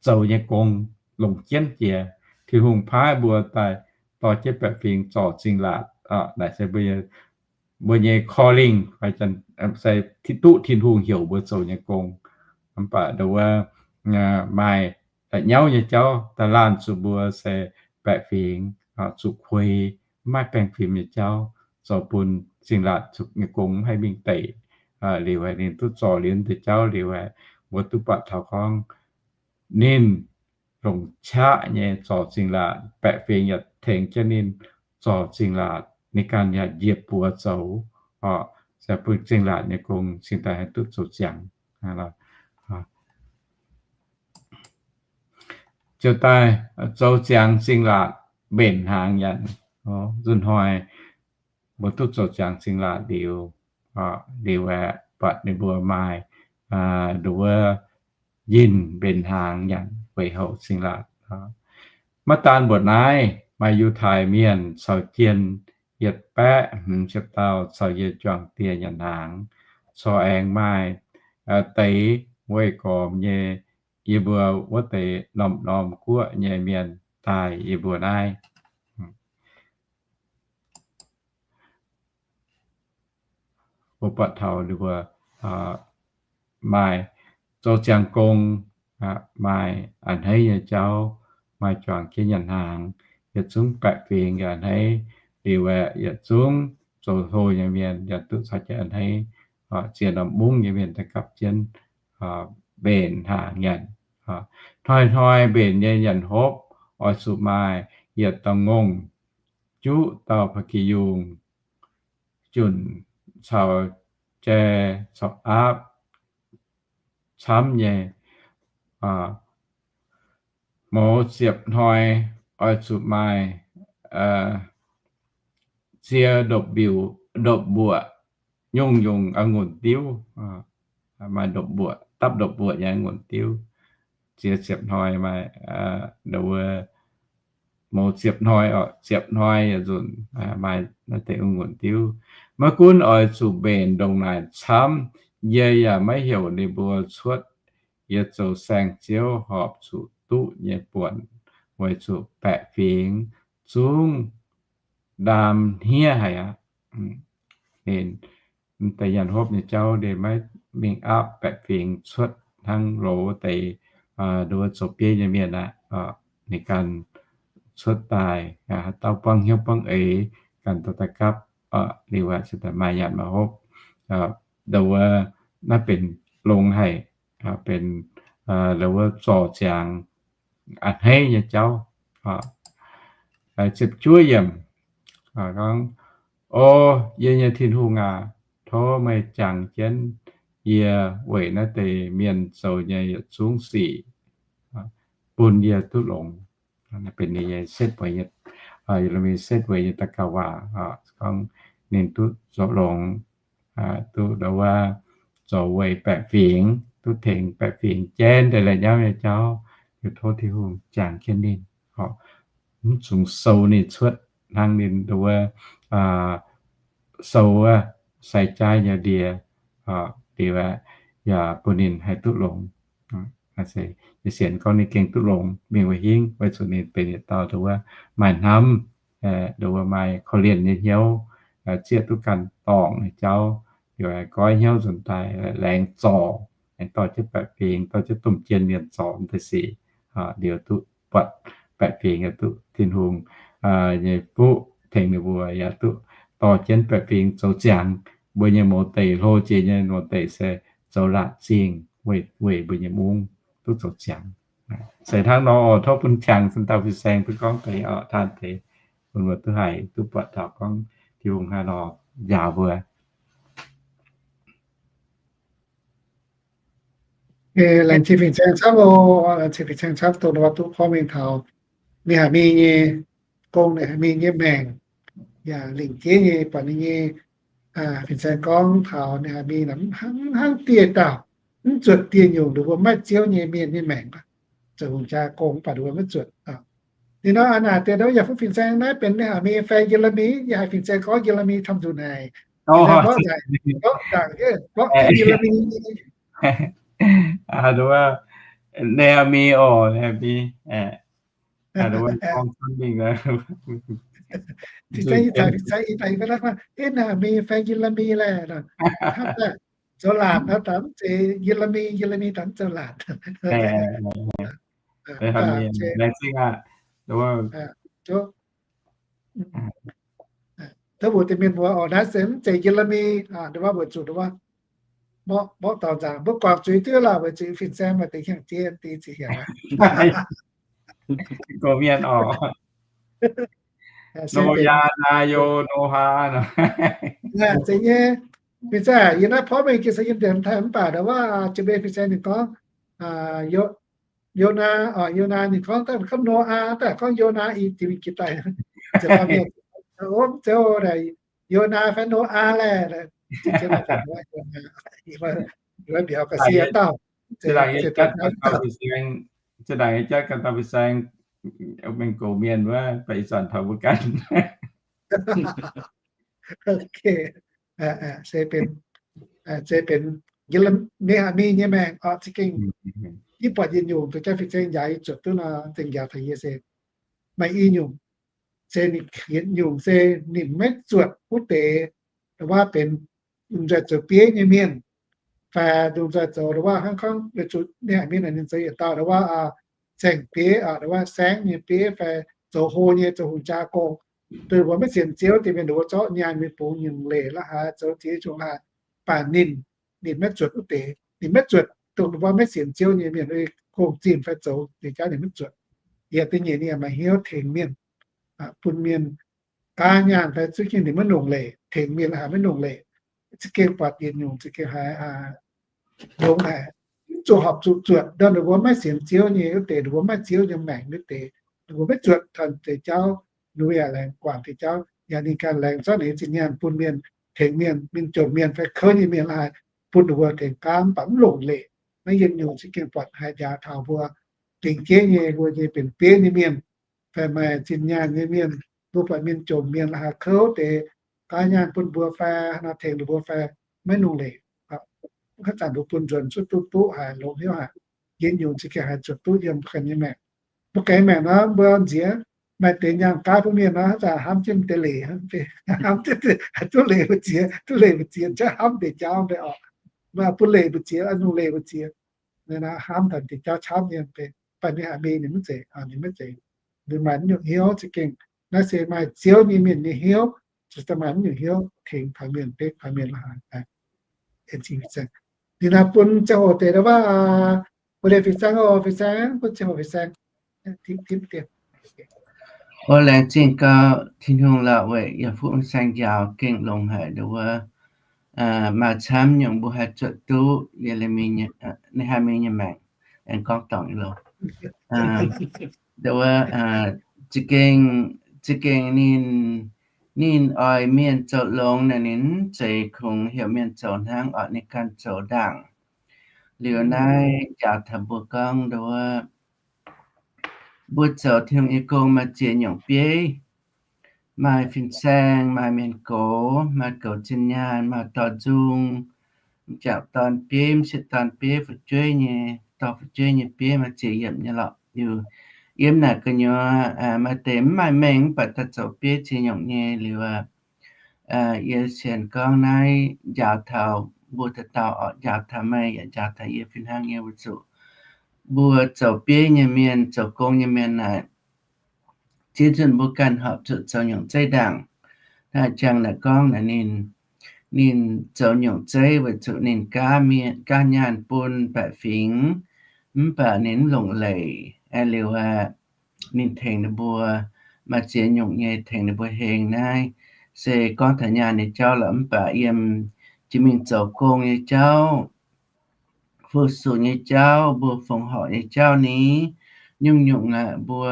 zoux nyei gong longc jienv jiex. Tin-Hungh paaiv mbuo daaih dorh jienv baeqc fingx zorc zingh laatc. Naaic se mbuo nyei calling, se duqv Tin-Hungh heuc mbuo zoux nyei gong. Mv baac ndongc wuov maaih la'nyauv nyei jauv daaih laanh zuqc mbuo se baeqc fingx zuqc kuei, maiv baengh fim nyei jauv, zoux bun zingh laatc zuqc nyei gong maiv haih mingh deic. Liuz aeqv, ninh duqv zorc liuz deix jauv liuz aeqv, mbuo duqv buatc taux gorngv ninh longc qaqv nyei zorc zingh laatc, baeqc fingx yaac tengx jienv ninh zorc zingh laatc, ninh ganh yaac njiec buoz zoux, se bun zingh laatc nyei gong cingx daaih haih duqv zoux ziangx. Ziouc daaih zoux ziangx zingh laatc mbenc hnaangx nyanc. Nzunc hnoi mbuo duqv zoux ziangx zingh laatc liuz, liuz aeqv, buatc ninh mbuo maaih nduov yinh mbenc hnaangx nyanc weic houc zingh laatc. Maiv daan mbuoqc naaiv, maaih Yiutai Mienh caux jien yietc baeqv hmz ziepc dauh caux yie juangc dieh nyanc hnaangx, corc aengx maaih deix weih gormx nyei, yie mbuo wuov deix norm-norm guoqv nyei mienh daaih yie mbuo naaiv. Mbuo buatc taux ninh mbuo maaih zoux ziangx gong, maaih a'hneiv nyei jauv, maaih juangc jienv nyanc hnaangx, yietc zungv baeqc fingx yaac a'hneiv, liuz aeqv, yietc zungv zoux hlo nyei mienh yaac duqv caux jienv a'hneiv, ziex norm mungv nyei mienh daaih gapv jienv mbenc hnaangx nyanc. Hnoi-hnoi mbenc nyei nyanc hopv oix zuqc maaih yietc dauh ngongh, juqv dauh ba'gi yungh, junc caux jai caux aapv camv nyei. Mouz ziepc hnoi oix zuqc maaih ziex ndopv-mbiuc, ndopv-mbuoqc, nyungc-nyungc a'ngunc diuv, maaih ndopv-mbuoqc, dapv ndopv-mbuoqc nyei a'ngunc diuv, ziex ziepc hnoi maaih, wuov, mouz ziepc hnoi oc, ziepc hnoi yietc nzunc maaih naaiv deix a'ngunc diuv. Maiv gunv oix zuqc mbenc ndongc naaic camv, yie yaac maiv heuc ninh mbuo cuotv yie zoux saeng-ziouv horpc zuqc duqv nyei buonc, weic zuqc baeqc fingx zungv ndaam hniev haic aqv. Ninh deix nyanc hopv nyei jauv ninh maiv mingh aapv baeqc fingx cuotv hnangv loz deix nduov zoux bieiv nyei mienh aqv. Ninh ganh cuotv daaih, haaix dauh buangv hnyouv buangv eix, ganh dorh daaih gapv, liuz aqv, maaih nyanc maaih hopv, nduov naaiv benx longx haic, benx wuov zorc ziangx a'hneiv nyei jauv. Ziepc juov yiemc gorngv, O yie nyei Tin-Hungh aac, tov meih jangx jienv yie weic naaiv deix mienh zoux nyei yietc zungv sic bun yie duqv longx. Naaiv benx ninh nyei setv weic, Ye^le^mi setv weic nyei daux gaux waac, gorngv ninh duqv zoux longx, duqv nduov wuov zoux weic baeqc fingx, duqv tengx baeqc fingx jienv deix la'nyauv nyei jauv, yie tov Tin-Hungh jangx jienv ninh, mv zungx sou ninh cuotv hnangv ninh nduov sou wuov sai jaaiv nyei ndie, liuz aqv, yaac bun ninh haih duqv longx. Yie sienx gorngv ninh gengh duqv longx mingh wuov hingv, weic zuqc ninh benx yietc dauh nduov maaih hnamv, nduov maaih korv-lienh nyei hnyouv, zieqv duqv ganh dorngc nyei jauv, liuz goiv hnyouv nzuonx daaih laengz zorc, aengx dorh jienv baeqc fingx, dorh jienv domh jien mienh zorc deix sic, liuz duqv buatc baeqc fingx, duqv Tin-Hungh nyei fuqv tengx ninh mbuo, yaac duqv dorh jienv baeqc fingx zoux ziangx. Mbuo nyei mouz deic, hlo jiex nyei mouz deic se zoux laatc zingh weic mbuo nyei mungv duqv zoux ziangx. Se hnangv nor oc, tov bun qangx sin dauh fin-saeng duqv gorngv deix oc, taan deix bun mbuo duqv haih duqv buatc taux gorngv Tin-Hungh haaix nor njaaux mbuo. Laengz zingh fin-saeng camv oc, laengz zingh fin-saeng camv dongh nduov duqv porv mengh taux ninh haih mingh nyei gong, ninh haih mingh nyei maengc, yaac lingc jeiv nyei buatc ninh nyei fin-saeng gorngv taux ninh haih mingh hnangv dieh dauh, mv zuotc dieh nyungc, nduov mbuo maiv ziouv nyei mienh nyei maengc, zoux hungh jaa gong mv baac nduov maiv zuotc. Ninh nor a'naaic deix nduov yaac fuqv fin-saeng naaiv benx ninh haih mingh fai Ye^le^mi, yaac haih fin-saeng gorngv Ye^le^mi camv nzunc haic. Mborqv nzengc, mborqv nzengc, mborqv Ye^le^mi. Nehemi oc, Nehemi. Nehemi fai Ye^le^mi laeh, zoux laatc nor daaih mv zeiz Ye^le^mi, Ye^le^mi daaih mv zoux laatc. Dov mbuo deix mienh mbuo oc, naaiv se mv zeiz Ye^le^mi, nduov weic zuqc nduov mborqv dorngx nzangc, mbuo guangc zuiz duqv lorqc, weic zuqc fin-saeng maaih deix hiaangx jiex deix ziqc hiaangx. Gox mienh oc. Noyaa, Naa, Yo, Nohaa. Zeiz nyei. Fin-saeng yie naaiv porv mengh jiex se yiem nzengc taaih mv baac nduov wuov jiex mbe fin-saeng ninh gorngv Yonaa, Yonaa ninh gorngv daaih gorngv Noaa, daaih gorngv Yonaa, i diuh jiex daaih. Mv zeiz Yonaa fai Noaa laeh. Mbiauz ga'sie dauh. Zinh ndaangc yie jatv ganh dauh fin-saeng, mengh gox mienh wuov, baac ih zanc taux mbuo ganh. Se benx, se benx Ye^le, Nehemi nyei maengc oc, za'gengh yie buatc yietc nyungc dongh jaa fin-saeng njaaux yie zuotc duqv nor, za'gengh njaaux taux yie se maaih i nyungc, se ninh yietc nyungc se ninh maiv zuotc wuov deix, nduov wuov benx lomh nzoih zoux bieiv nyei mienh, fai lomh nzoih zoux nduov wuov hnangv gorngv weic zuqc Nehemi naaic ninh zoux yietc dauh nduov wuov saeng-bieiv, nduov wuov saengv nyei bieiv fai zoux hlo nyei, zoux hungh jaa gong, dongh mbuo maiv sienx Ziouv deix mienh nduov wuov zorqv nyaanh mingh bungx nyungc leiz la'haaix, zoux ziex nyungc la'haaix, baac ninh, ninh maiv zuotc wuov deix. Ninh maiv zuotc dongh nduov wuov maiv sienx Ziouv nyei mienh gong-zinh fai zoux nyei jauv ninh maiv zuotc. Yaac da'nyeic ninh yaac maaih hnyouv tengx mienh, bun mienh gaav nyaanh fai zuqv jienv ninh maiv longc leiz, tengx mienh la'haaix maiv longc leiz, za'gengh buatc yietc nyungc za'gengh haiz longx haic, mv zuqc horpc zuqc zuotc ndortv ninh mbuo maiv sienx Ziouv nyei wuov deix, ninh mbuo maiv Ziouv nyei maengc wuov deix, ninh mbuo maiv zuotc taux deix jauv. ninh yaac laengz guangc diuh jauv, yaac ninh ganh laengz zorqv ninh nyei zinh nyaanh bun mienh, tengx mienh, mienh jomc mienh fai kouv nyei mienh la'haaix, bun ninh mbuo tengx gaav mv baac mv longc leic. Naaiv yietc nyungc za'gengh buatc haiz njaaux taux mbuo dingc jeiv nyei, mbuo nyei benx bieiv nyei mienh, fai maaih zinh nyaanh nyei mienh, mbuo buatc mienh jomc mienh la'haaix kouv deix, gaav nyaanh bun mbuo fai nor tengx ninh mbuo fai maiv longc leic. Haaix zanc mbuo bun nzuonx cuotv duqv duqv haic, longx hnyouv haic, yietc nyungc za'gengh haiz zuotc duqv yiem ganh nyei maengc. Mbuo ganh nyei maengc nor mbuo nziex, maaih deix nyaanh gaav bun mienh nor, haaix zanc hnamv jienv deix leic, hnamv jienv haaix duqv leic mbu'ziex, duqv leic mbu'ziex, jauv hnamv deix jauv mv bei orqc. Maaih bun leic mbu'ziex, a'nungc leic mbu'ziex, hnamv taux deix jauv camv nyei mv bei. Mv baac ninh haih mingh ninh mv zeiz, ninh maiv zeiz, ninh maaih mv nyungc hnyouv za'gengh. Naaiv se maaih Ziouv nyei mienh nyei hnyouv, zuqc daaih maaih mv nyungc hnyouv tengx taux mienh, bekv taux mienh la'haaix. Ninh naaiv bun ziangh hoc deix ndau wuov, bun leiz fin-saeng oc, fin-saeng, bun ziangh hoc fin-saeng. Tipv, tipv dieh. O, laengz zingh gau Tin-Hungh lorqc weic yaac fuqv fin-saeng njaaux gengh longx haic ndau wuov. Maaih camv nyungc mbuo haih zuotc duqv Ye^le^mi, Ni^haa^mi nyei maengc. Aengx gorngv dorngc loh. Ndau wuov, za'gengh, za'gengh ninh, ninh oix mienh zoux longx naaic, ninh mv zeiz kungx heuc mienh zoux hnangv, oix ninh ganh zoux ndaangc. Liuz naaiv njaaux taux mbuo gorngv ndau wuov, mbuo zoux Tin-Hungh nyei gong maaih ziex nyungc bieiv, maaih fin-saeng, maaih mienh gox, maaih goux zinh nyaanh, maaih dorh nzung, m'jangc dorn bieiv, m'sieqv dorn bieiv, fu'jueiv nyei, dorh fu'jueiv nyei bieiv maaih ziex yiemc nyei lorqc. Liuz yiem naaic gu'nyuoz maaih deix mv maaih mengh mv baac daaih zoux bieiv ziex nyungc nyei liuz, yie sienx gorngv naaiv njaaux taux mbuo dauh dauh orqc, njaaux taux meih yaac njaaux taux yie fih hnangv nyei weic zuqc mbuo zoux bieiv nyei mienh, zoux gong nyei mienh naaic, ziex nzunc mbuo ganh horpc zuqc zoux nyungc zeiv ndaangc. Naaiv jangx naaic gorngv naaic ninh, ninh zoux nyungc zeiv weic zuqc ninh gaav mienh, gaav nyaanh bun baeqc fingx, mv baac ninh mv longc leic. Aeqv, liuz aqv, ninh tengx ninh mbuo maaih ziex nyungc nyei tengx ninh mbuo heng. Naaiv se gorngv taux nyaanh nyei jauv lorqc, mv baac yiem jiex mingh zoux gong nyei jauv, fu-sux nyei jauv, mbuo fongc horc nyei jauv ni, nyungc-nyungc aqv, mbuo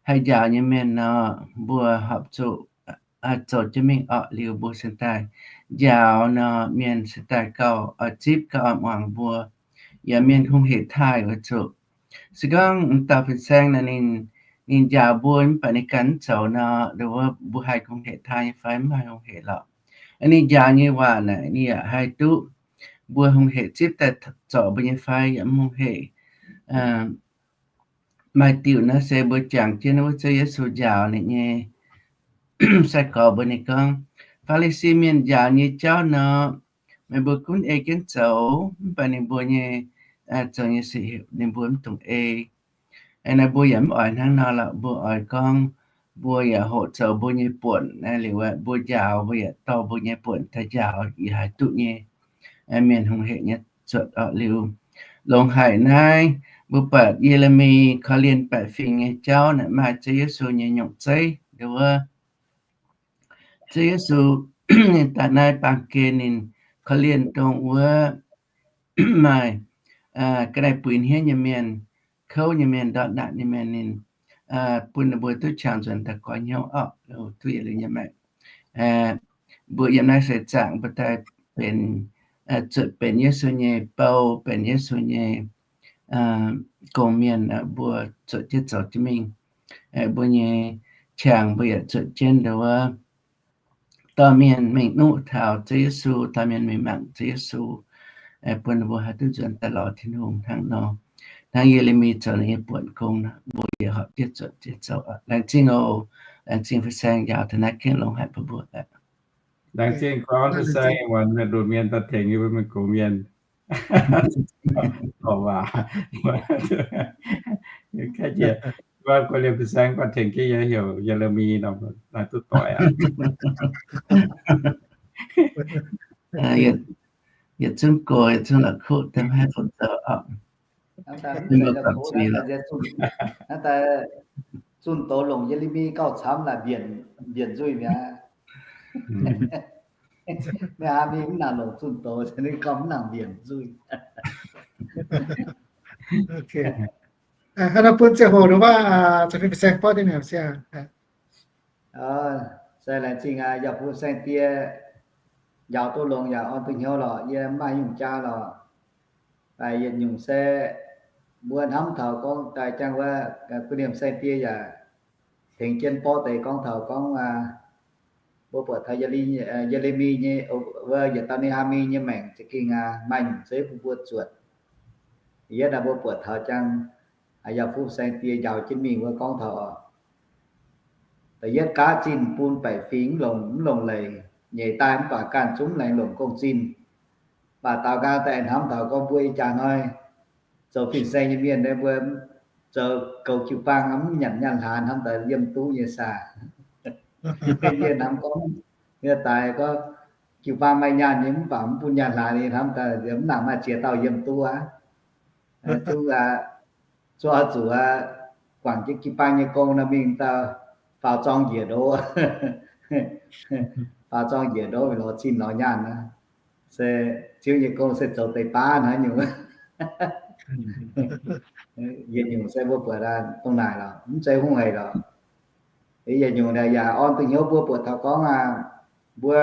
haih njaaux nyei mienh nor, mbuo horpc zuqc zoux jienv mingh orqc. Liuz mbuo cingx daaih njaaux nor, mienh cingx daaih gauh oix zipv, gauh oix muangx mbuo. Yaac mienh hungh hec taaih weic zuqc se gorngv m'dauh fin-saeng naaic ninh, ninh njaaux mbuo mv baac ninh ganh mv zoux nor, ndau wuov mbuo haih hungh hec taaih nyei fai? Mv haih hungh hec lorqc. Ninh njaaux nyei waac naaic ninh yaac haih duqv mbuo hungh hec zipv daaih zorc mbuo nyei fai? Yaac mv hungh hec. Maaih diuc naaiv se mbuo jangx jienv wuov Ziouv Yesu njaaux ninh nyei sai-gorx mbuo. Ninh gorngv, Faa^li^si Mienh njaaux nyei jauv nor, meih mbuo gunv ei jienv zoux, mv baac ninh mbuo nyei zoux nyei sic ninh mbuo mv dungx ei. Naaiv mbuo yaac mv oix hnangv nor lorqc. Mbuo oix gorngv mbuo yaac hoqc zoux mbuo nyei buonc. Naaiv liuz mbuo njaaux, mbuo yaac dorh mbuo nyei buonc daaih njaaux, yaac haih duqv nyei. Mienh hungh hec nyei zuotc orqc. Liuz longx haic naaiv, mbuo buatc Ye^le^mi korv-lienh baeqc fingx nyei jauv naaic maaih Ziouv Yesu nyei nyungc zeiv. Ndau wuov, Ziouv Yesu ninh daaih naaiv baamh gen ninh korv-lienh dongh wuov maaih ga'naaiv buix hniev nyei mienh, kouv nyei mienh, ndortv naanc nyei mienh, ninh bun ninh mbuo duqv qangx nzuonx daaih goix hnyouv orqc, duqv yietc liuz nyei maengc. Mbuo yiem naaiv seix zaangc mbuo daaih benx, zuotc benx Yesu nyei bou, benx Yesu nyei gong-mienh, mbuo zuotc jienv zoux jienv mingh. Mbuo nyei qangx mbuo yaac zuotc jienv ndau wuov dorh mienh mingh nuqv taux Ziouv Yesu, dorh mienh mingh mangc Ziouv Yesu, bun ninh mbuo haih duqv nzuonx daaih lorz Tin-Hungh hnangv nor. Hnangv Ye^le^mi zoux ninh nyei buonc gong nor, mbuo yaac horpc jienv zuotc jienv zoux. Laengz zingh oc. Laengz zingh fin-saeng njaaux taux naaiv gengh longx haic bun mbuo. Laengz zingh gorngv fin-saeng muonz mienh nduqc mienh daaih tengx yie mbuo mingh gox mienh. Waac, korv-lienh fin-saeng baac tengx jienv yie heuc Ye^le^mi nor, naaiv duqv doic aqv. Yietc zungv gox, yietc zungv la'kuqv, da'faanh fungc zoux orqc. Hnangv daaih zunh doz longc Ye^le^mi gauh camv naaic mbienc nzuih mi'aqv. Ni^haa^mi mv nangc longc zunh doz, ninh gauh mv nangc mbienc nzuih. Hnangv naaiv bun ziangh hoc nor, fin-saeng borqv deix mi'aqv. Se laengz zingh yaac fu saeng-die njaaux duqv longx yaac orn duqv hnyouv lorqc. Yie mv maaih nyungc jaa lorqc. Yietc nyungc se mbuo hnamv taux gorngv daaih jangx wuov, gu'nyuoz saeng-die yaac tengx jienv borqv deix gorngv taux gorngv mbuo buatc taux Ye^le^mi nyei, wuov yietc dauh Ne^haa^mi nyei maengc za'gengh maaih nyungc zeiv bun mbuo zuotc. Yietv naaiv mbuo buatc taux jangx yaac fu saeng-die njaaux jienv mingh wuov gorngv taux oc, da'yietv gaav zinh bun baeqc fingx mv longc, mv longc leiz, nyeic daaih mv baac ganh zungv laengz longc gong-zinh. Mv baac daaux nqaang daaih hnamv taux gorngv mbuo ih jaax hnoi zoux fin-saeng nyei mienh, mbuo zoux goux jiu-baang mv nyanc nyaanh hlaax, hnamv daaih yiem duqv nyei saah. Yie hnamv gorngv, yie daaih gorngv jiu-baang maaih nyaanh nyei mv baac mv bun nyaanh hlaax, yie hnamv daaih mv nangc maaih ziex dauh yiem duqv aqv. Zungv zuqc guangc jienv jiu-baang nyei gong nor mingh dauh faaux zorng njiec ndo, faaux zorng njiec ndo lorz zinh lorz nyaanh naaiv. Se Ziouv nyei gong se zoux deix baav hnangv nyungc. Yietc nyungc se mbuo buatc dongh naaic lorqc, mv zeiz hungh haic lorqc. Yietc nyungc naaic yaac orn duqv hnyouv mbuo buatc taux gorngv aqv, mbuo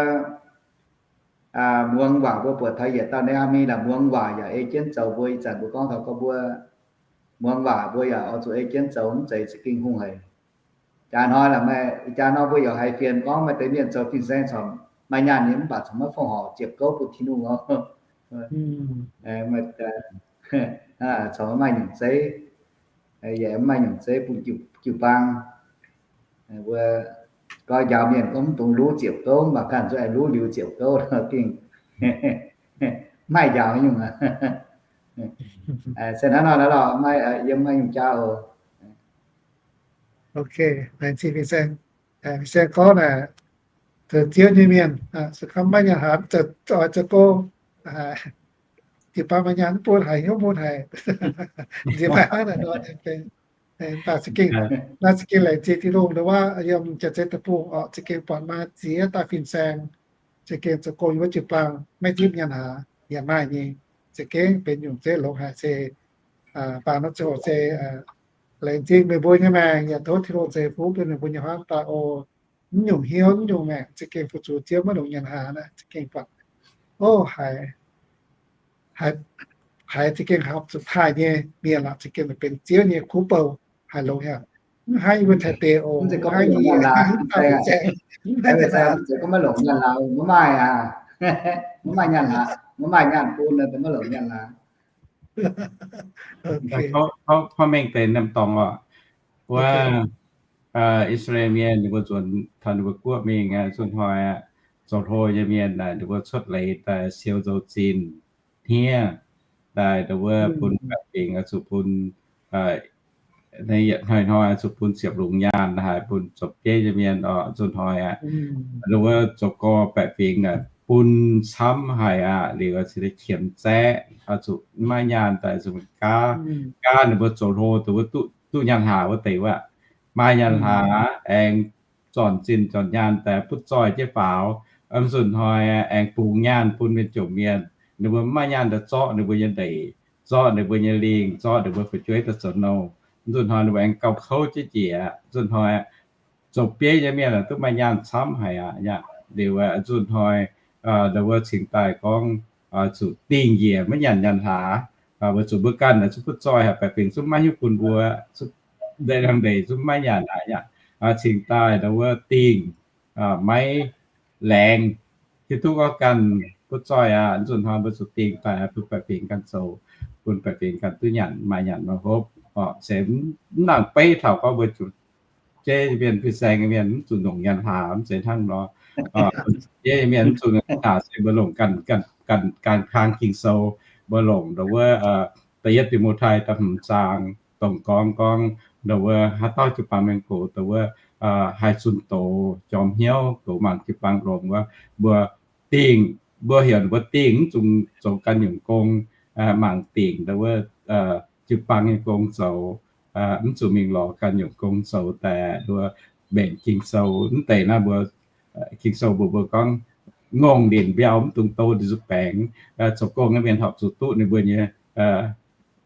muangx waac mbuo buatc taux yietc dauh Ne^haa^mi laaix muangx waac yaac ei jienv zoux. Mbuo ih zanc mbuo gorngv taux gorngv mbuo muangx waac mbuo yaac oix zuqc ei jienv zoux, mv zeiz za'gengh hungh haic. Jaax hnoi laaix maaih, jaax hnoi mbuo yaac haiz fienx gorngv maaih deix mienh zoux fin-saeng corc maaih nyaanh nyei mv baac corc maiv fongc horc ziepc gouv bun Tin-Hungh oc. Corc maiv maaih nyungc zeiv, yaac mv maaih nyungc zeiv bun jiu-baang. Mbuo gorngv njaaux mienh gorngv mv dungx luv ziepc gouv, mv baac ganh zuqc aengx luv liuz ziepc gouv gengh maaih njaaux nyungc. Se hnangv nor naaiv lorqc, maaih yiem maaih nyungc jaa oc. Ok, laengz zingh fin-saeng. Fin-saeng gorngv naaic, zoux Ziouv nyei mienh se gorngv maiv nyaanh hlaax, zoux oix zoux gong, jiu-baang maaih nyaanh mv bun haic, hnyouv bun haic. Nziex maaih hnangv naaic nor, mv baac za'gengh, naaiv za'gengh laengz zingh Tin-Hungh ndongc wuov yiem Janx-Zei Deic-Bung oc, za'gengh buatc maaih ziex dauh fin-saeng za'gengh zoux gong yiem wuov jiu-baang maiv dimv nyaanh hlaax yaac maaih nyei. Za'gengh benx nyungc zeiv longx haic se, baac nor ziangh hoc se laengz zingh meih mbuo nyei maengc, yaac tov Tin-Hungh ceix fuqv bun meih mbuo nyei huaangv daaih oc. Mv nyungc hnyouv, mv nyungc maengc za'gengh fu-sux Ziouv maiv longc nyaanh hlaax naaic za'gengh buatc, o, haiz, haiz za'gengh horpc zuqc taaih nyei mienh lorqc, za'gengh benx Ziouv nyei kuv bou haic longx haic. Mv haih mbuo taaih deix oc, mv haih mbuo mv zeiz gorngv maiv longc nyaanh hlaax, maiv maaih aqv, maiv maaih nyaanh hlaax, maiv maaih nyaanh bun, maiv longc nyaanh hlaax. Gorngv mengh deix norm dorngx oc, wuov I^saa^laa^en Mienh ninh mbuo nzuonx taux ninh mbuo guoqv mingh, zunh hnoi zoux hlo nyei mienh naaic ninh mbuo cuotv leiz daaih siou nzou zinh hniev daaih, ndau wuov bun baeqc fingx oix zuqc bun, hnoi-hnoi oix zuqc bun ziepc lungz nyaanh haic, bun zoux bieiv nyei mienh oc, zunh hnoi aqv. Ndau wuov zoux gorx baeqc fingx naaic bun camv haic aqv. Liuz cingx daaih qiemx zaeqv, oix zuqc maiv nyaanh daaih zuqc gaav, gaav ninh mbuo zoux hlo, ndau wuov duqv nyaanh hlaax wuov deix wuov, maaih nyaanh hlaax aengx zornc zinh zornc nyaanh daaih butv zoih jienv faaux. Mv zunh hnoi aengx bungx nyaanh bun mienh jomc mienh, ninh mbuo maiv maaih nyaanh daaih zorqv ninh mbuo nyei ndeic, zorqv ninh mbuo nyei lingh, zorqv ninh mbuo fu'jueiv daaih zoux nouh. Mv zunh hnoi ninh mbuo aengx gauh kouv jienv njiec. Zunh hnoi zoux bieiv nyei mienh duqv maaih nyaanh camv haic aqv. Liuz zunh hnoi ndau wuov cingx daaih gorngv zuqc dingh njiec maiv nyanc nyaanh hlaax. Weic zuqc mbuo ganh zuqc butv zoih haic, baeqc fingx zungv maiv hiuv bun mbuo, ndeic-hlangx ndeic zungv maiv nyanc aqv. Cingx daaih ndau wuov dingh maiv laengz, hiuv duqv gorngv ganh butv zoih aqv. Zunh hnoi mbuo zuqc dingh daaih bun baeqc fingx ganh zoux, bun baeqc fingx ganh duqv nyanc, maaih nyanc maaih hopv. Oc, se mv nangc beiv taux gorngv mbuo zuqc jeiv mienh, fin-saeng mienh mv zuqc longc nyaanh hlaax, mv zeiz hnangv nor. Jeiv mienh mv zuqc longc nyaanh hlaax se mbuo longc ganh, ganh, ganh kang Ging-Sou, mbuo longc ndau wuov da'yietv Ti^mo^tai da'hmz zaang dongh gorngv, gorngv ndau wuov haaix dauh jiu-baang mienh gox ndau wuov haih zunh doz, jorm hnyouv, goux mangc jiu-baang longx wuov, mbuo dingh, mbuo heuc ninh mbuo dingh, mv zuqc zoux ganh nyungc gong, mangc dingc ndau wuov jiu-baang nyei gong zoux, mv zuqc mingh lorz ganh nyungc gong zoux daaih ndau wuov mbenc Ging-Sou. Mv deix naaiv mbuo Ging-Sou mbuox mbuo gorngv, ngongh ndin mbiauh mv dungx doh ndin zuqc baengx. Zoux gong nyei mienh horpc zuqc duqv ninh mbuo nyei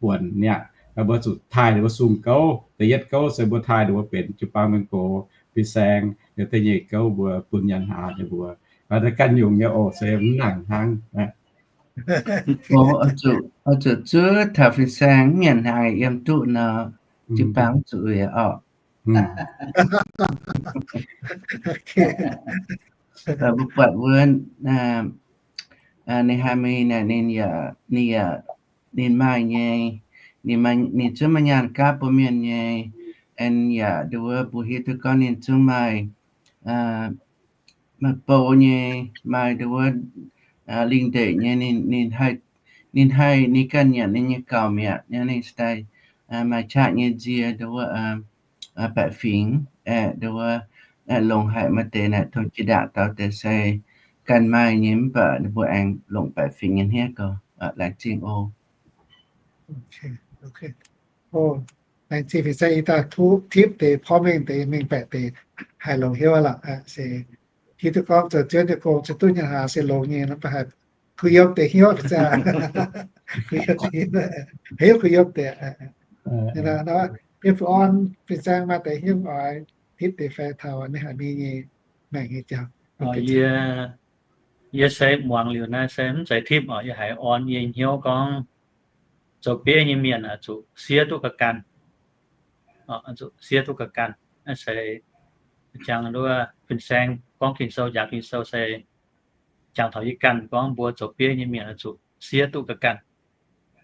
buonc niaa. Mbuo zuqc taaih ninh mbuo sung gouv. Da'yietv gouv se mbuo taaih ninh mbuo benx jiu-baang mienh gox. fin-saeng, da'nyeic gouv mbuo bun nyanc hnaangx nyei mbuo. Ganh nyungc nyei oc, se mv nangc hnangv. Oix zuqc zuov taux fin-saeng mv nyanc hnaangx yiem duqv nor, jiu-baang zuqc oc. Mbuo buatc wuov, ninh haih mingh naaic, ninh yaac, ninh yaac, ninh maaih nyei, ninh zungv maaih nyaanh gaav bun mienh nyei. Aengx yaac nduov wuov mbuo hiuv duqv gorngv ninh zungv maaih, maaih bou nyei, maaih nduov wuov, lingh ndeic nyei. Ninh, ninh haih, ninh ganh nyanc ninh nyei gauh mi'aqv nyei. Ninh daaih maaih qaqv nyei nzie nduov wuov, baeqc fingx, aeqv, nduov wuov, longc haic. Maaih deix naaic tongx jiex ndaangc dau deix se ganh maaih nyei, mv baac ninh mbuo aengx longc baeqc fingx nyei hniev gauh. Laengz zingh oc. Laengz zingh fin-saeng ih dauh tipv deix porv mengh deix mengh baeqc deix haih longx hnyouv lorqc. Se hiuv duqv gorngv zoux Ziouv nyei gong se duqv nyanc hnaangx se longx nyei, mv baac haih kuh yiem deix hnyouv. Hnyouv kuh yiem deix. Bienh Fuqv Orn fin-saeng maaih deix hnyouv oix tipv deix fai taux ninh haic mingh nyei maengc nyei jauv. Yie se muangx liuz naaiv se mv zeiz tipv oc. Yie haiz orn yie hnyouv gorngv zoux bieiv nyei mienh oix zuqc siev duqv ga'ganh. Zuqc siev duqv ga'ganh. Naaiv se jangx nduov fin-saeng gorngv Ging-Sou, njaaux Ging-Sou se jangx taux yie ganh gorngv mbuo zoux bieiv nyei mienh oix zuqc siev duqv ga'ganh,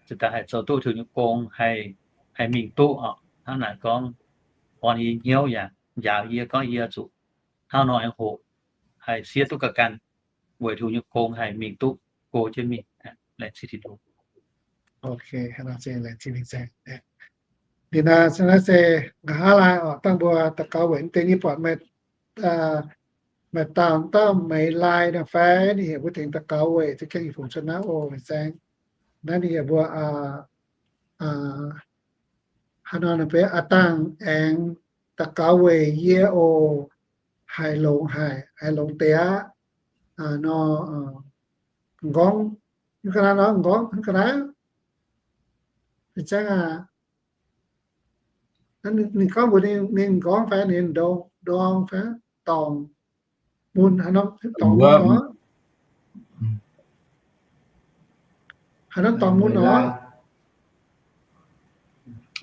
ziouc daaih haih zoux duqv Tin-Hungh nyei gong, haih mingh duqv oc. Hnangv naaic gorngv orn yie hnyouv yaac njaaux yie gorngv yie zuqc hnangv nor aengx hoqc, haih siev duqv ga'ganh weic Tin-Hungh nyei gong haih mingh duqv go jienv mingh. Laengz zingh Tin-Hungh. Ninh naaiv se nqa'haav laai oc, dangh mbuo daux gaux weic mv deix nyei buatc maaih dauh dauh Meix Lai nor fai, ninh heuc mbuo tengx daux gaux weic za'gengh fungc cuotv naaiv oc, fin-saeng. Naaiv ninh heuc mbuo hnangv nor, ninh mbuo a'dangh aengx daux gaux weic yie oc, haiz longx haic, haiz longx deix aqv nor. M'nqorngv, hnangv ga'naaiv nor, m'nqorngv hnangv ga'naaiv. Fin-saeng aac, ninh gorngv mbuox ninh m'nqorngv fai ninh ndorm, ndorm fai dorngc mun, haaix norm dorngc mun nor, haaix norm dorngc mun nor.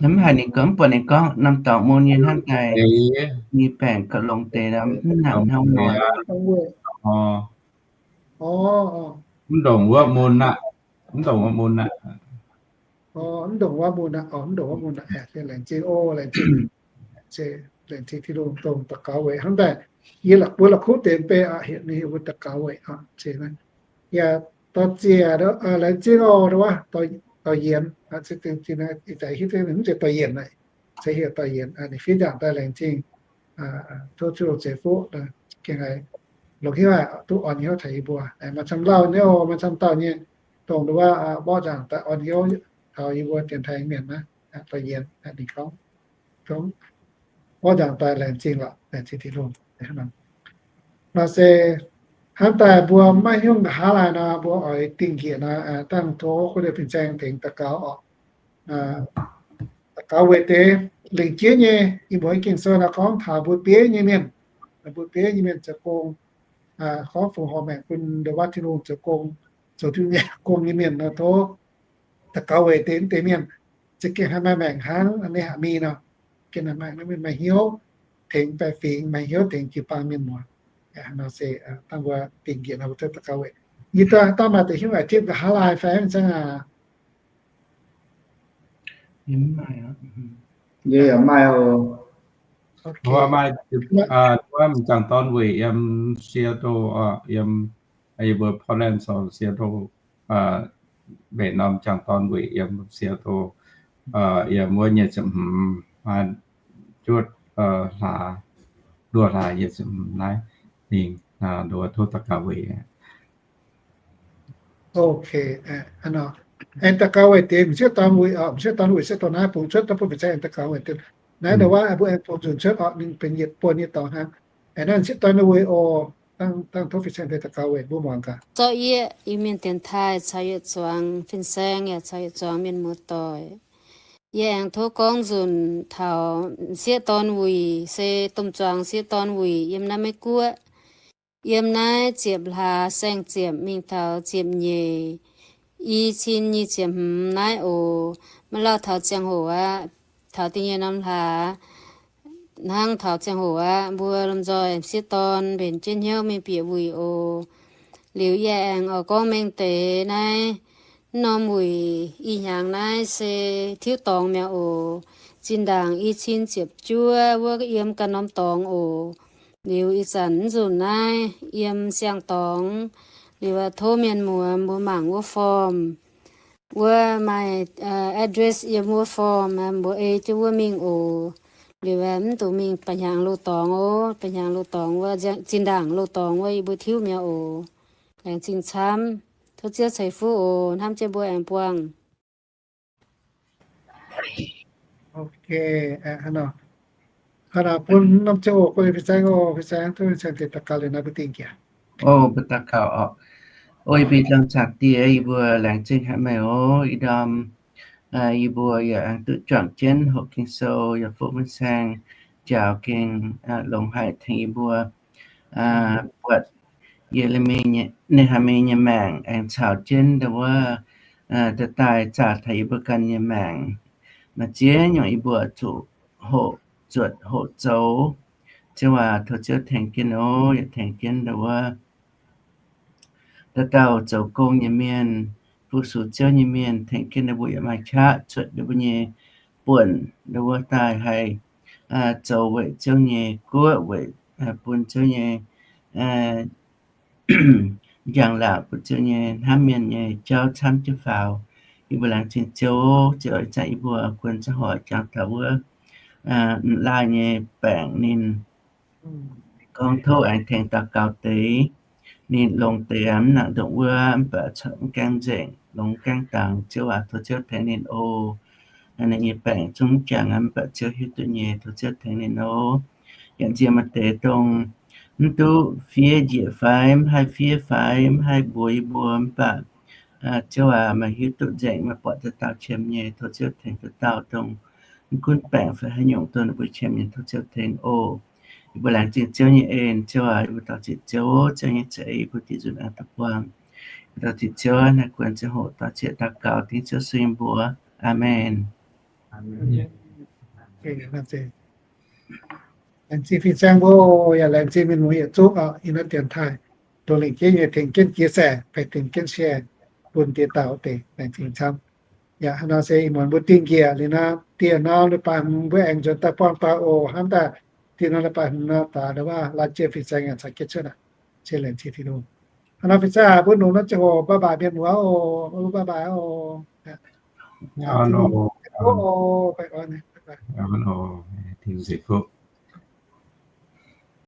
Mv haiz ninh gorngv, mv buatc ninh gorngv norm dorngc mun nyei hnangv daaih, nyei baengc gauh longx deix, mv nangc hnangv nor. Mv ndongc wuov mun aqv. Mv ndongc wuov mun aqv. Mv ndongc wuov mun aqv. Laengz zingh oc, laengz zingh, laengz zingh Tin-Hungh dongh daux gaux weic hnangv daaih. Yie la'buo la'kuqv deix mv bei aqv, heuc ninh heuc mbuo daux gaux weic aqv. Yaac dorh ziec, laengz zingh oc, wuov, dorh yienx, ih zanc hiuv duqv mv zeiz dorh yienx aqv, se heuc dorh yienx. Ninh fiev nzaangc daaih laengz zingh, tov Tin-Hungh ceix fuqv, gengh haiz longx hnyouv aqv, duqv orn hnyouv taux yie mbuo. Maaih camv lauh nyei oc, maaih camv dauh nyei, dongh wuov mborqv nzaangc daaih orn hnyouv taux yie mbuo dienx taaih mienh naaiv, dorh yienx, ninh gorngv, gorngv mborqv nzaangc daaih laengz zingh lorqc, laengz zingh Tin-Hungh. Nor se hnangv daaih mbuo maiv hiuv nqa'haav laai nor, mbuo oix dingh njiec nor, dangh tov gu liuz fin-saeng tengx daux gaux oc. Daux gaux weic deix lingc jiex nyei. Ih muonz Ging-Sou nor gorngv taux mbuo bieiv nyei mienh, mbuo bieiv nyei mienh zoux gong, gorngv fungx horc maengc bun ndon waac Tin-Hungh zoux gong, zoux Tin-Hungh nyei gong nyei mienh nor, tov daux gaux weic deix, deix mienh za'gengh haih maaih maengc hnangv ninh haic mingh nor. Gengh maaih, maaih hnyouv tengx baeqc fingx, maaih hnyouv tengx jiu-baang mienh muoz. Nor se dangh mbuo dingh njiec nor mbuo duqv daux gaux weic. Yie daaih maaih deix hnyouv haic tipv nqa'haav laai fai mv zeiz aac? Yie yaac maaih oc. Maaih, maaih m'jangc dorn weic yiem Seattle, yiem, yie mbuo Portland corc Seattle, mbenc norm m'jangc dorn weic yiem Seattle, yiem wuov nyic ziepc hmz, maaih juotv hlaax, luoqc hlaax nyic ziepc hmz naaiv, ninh nduov tov daux gaux weic. Ok, aengx daux gaux weic deix m'sieqv dorn weic, m'sieqv dorn weic sieqv dorn naaiv bungx cuotv daaih bun fin-saeng aengx daux gaux weic deix. Naaiv ndau wuov mbuo aengx bungx nzunc cuotv oc, ninh benx yietc buonc nyei dorngx hnangv. Aengx naaiv m'sieqv dorn nyei weic oc, dangh tov fin-saeng deix daux gaux weic mbuo muangx gaax. Zorqv yie Iu-Mienh dienx taaih caux yietc zuangx fin-saeng yaac caux yietc zuangx mienh muoz-doic. Yie aengx tov gorngv nzunc taux m'sieqv dorn wuic, se domh zuangx m'sieqv dorn wuic yiem naaiv Meiv Guoqv. Yiem naaiv ziepc hlaax saeng-ziepc mingh taux ziepc nyeic, i cin nyic ziepc hmz naaiv oc. Maiv lauh taux ziangh hoc aqv, taux da'nyeic norm hlaax hnangv taux ziangh hoc aqv, mbuo lomh nzoih m'sieqv dorn mbenc jienv hnyouv mingh bieqc wuic oc. Liuz yie aengx oix gorngv mengh deix naaiv, mv norm wuic ih hnyangx naaiv se tiuv dorngx mi'aqv oc. Zinh ndaangc i cin ziepc juov wuov yiem ganh norm dorngx oc. Liuz ih zanc mv nzunc naaiv yiem siang-dorngx. Liuz tov mienh muoz mbuo mangc wuov form, wuov maaih address yiem wuov form, mbuo ei jienv wuov mingh oc. Liuz mv dungx mingh ba'hnyangx loz-dorngx oc. Ba'hnyangx loz-dorngx wuov, zinh ndaangc loz-dorngx wuov yie mbuo tiuv mi'aqv oc. Laengz zingh camv. Tov Ziouv ceix fuqv oc. Hnamv jienv mbuo aengx buangh. Ok, hnangv nor, bun norm ziangh hoc go fih saeng oc. Fih saeng, tov fih saeng deix daux gaux liuz nor mbuo dingh njiec. O, mbuo daux gaux oc. O yie mbuo Dongh Zaangc Diex, yie mbuo laengz zingh haic meih oc. Ih ndorm yie mbuo yaac aengx duqv juangc jienv hoqc Ging-Sou yaac fungx fin-saeng njaaux gengh longx haic tengx yie mbuo buatc Ye^le^mi, Ne^haa^mi nyei maengc aengx caux jienv ndau wuov da'daaih zaah taux yie mbuo ganh nyei maengc. Maaih ziex nyungc yie mbuo zuqc hoqc zuotc hoqc zoux. Ziouv aac, tov Ziouv tengx jienv oc, yaac tengx jienv ndau wuov dauh dauh zoux gong nyei mienh, fu-sux Ziouv nyei mienh, tengx jienv ninh mbuo yaac maaih qaqv cuotv ninh mbuo nyei buonc ndau wuov daaih haih zoux weic Ziouv nyei guoqv, weic bun Ziouv nyei njang-laangc, bun Ziouv nyei hnamv mienh nyei jauv camv jienv faaux. Yie mbuo laengz zingh Ziouv, Ziouv ih zanc yie mbuo guon ziangh hoc jangx taux wuov m'laaih nyei baengc ninh gorngv tov aengx tengx daux gaux deix. Ninh longx deix mv nangc ndongc wuov, mv baac corc mv gaengh nzengc, longx gaengh dangx. Ziouv aac, tov Ziouv tengx ninh oc. Ninh nyei baengc zungv jangx mv baac Ziouv hiuv duqv nyei, tov Ziouv tengx ninh oc. Yaac nziex maaih deix dongh mv duqv fiev njiec fai mv haih fiev fai mv haih mbuox yie mbuo, mv baac Ziouv aac, meih hiuv duqv nzengc, meih buatc dauh dauh qiemx nyei. Tov Ziouv tengx dauh dauh dongh mv gunv baengc fai haaix nyungc dongh ninh mbuo qiemx nyei, tov Ziouv tengx oc. Yie mbuo laengz zingh Ziouv nyei en. Ziouv aac, yie mbuo daux zipc Ziouv, Ziouv nyei za'eix yie mbuo dih nzunc aengx daaih buangh. Daux zipc Ziouv naaiv guon ziangh hoc daux zieqc daux gaux dengv Ziouv sun yiem mbuox. Aamen. Laengz zingh fin-saeng mbuo, yaac laengz zingh mienh muoz yietc zungv oc, ih hnoi dienx taaih dongh lengc jeiv nyei tengx jienv chia sẻ fai tengx jienv share bun diex dauh deix, laengz zingh camv. Yaac hnangv nor se ih muonz mbuo dingh njiec liuz nor, dieh norm leiz-baaix hmz mbuo aengx nzuonx daaih buangh doix oc. Hnamv daaih dieh norm leiz-baaix hmz nor, daaih ndau wuov laav jienv fin-saeng yaac caux jienv cuotv aqv. Laengz zingh Tin-Hungh. Hnangv nor fin-saeng aac, mbuo nongx norm ziangh hoc bye bye mienh muoz oc, bye bye oc. Tin-Hungh ceix fuqv oc.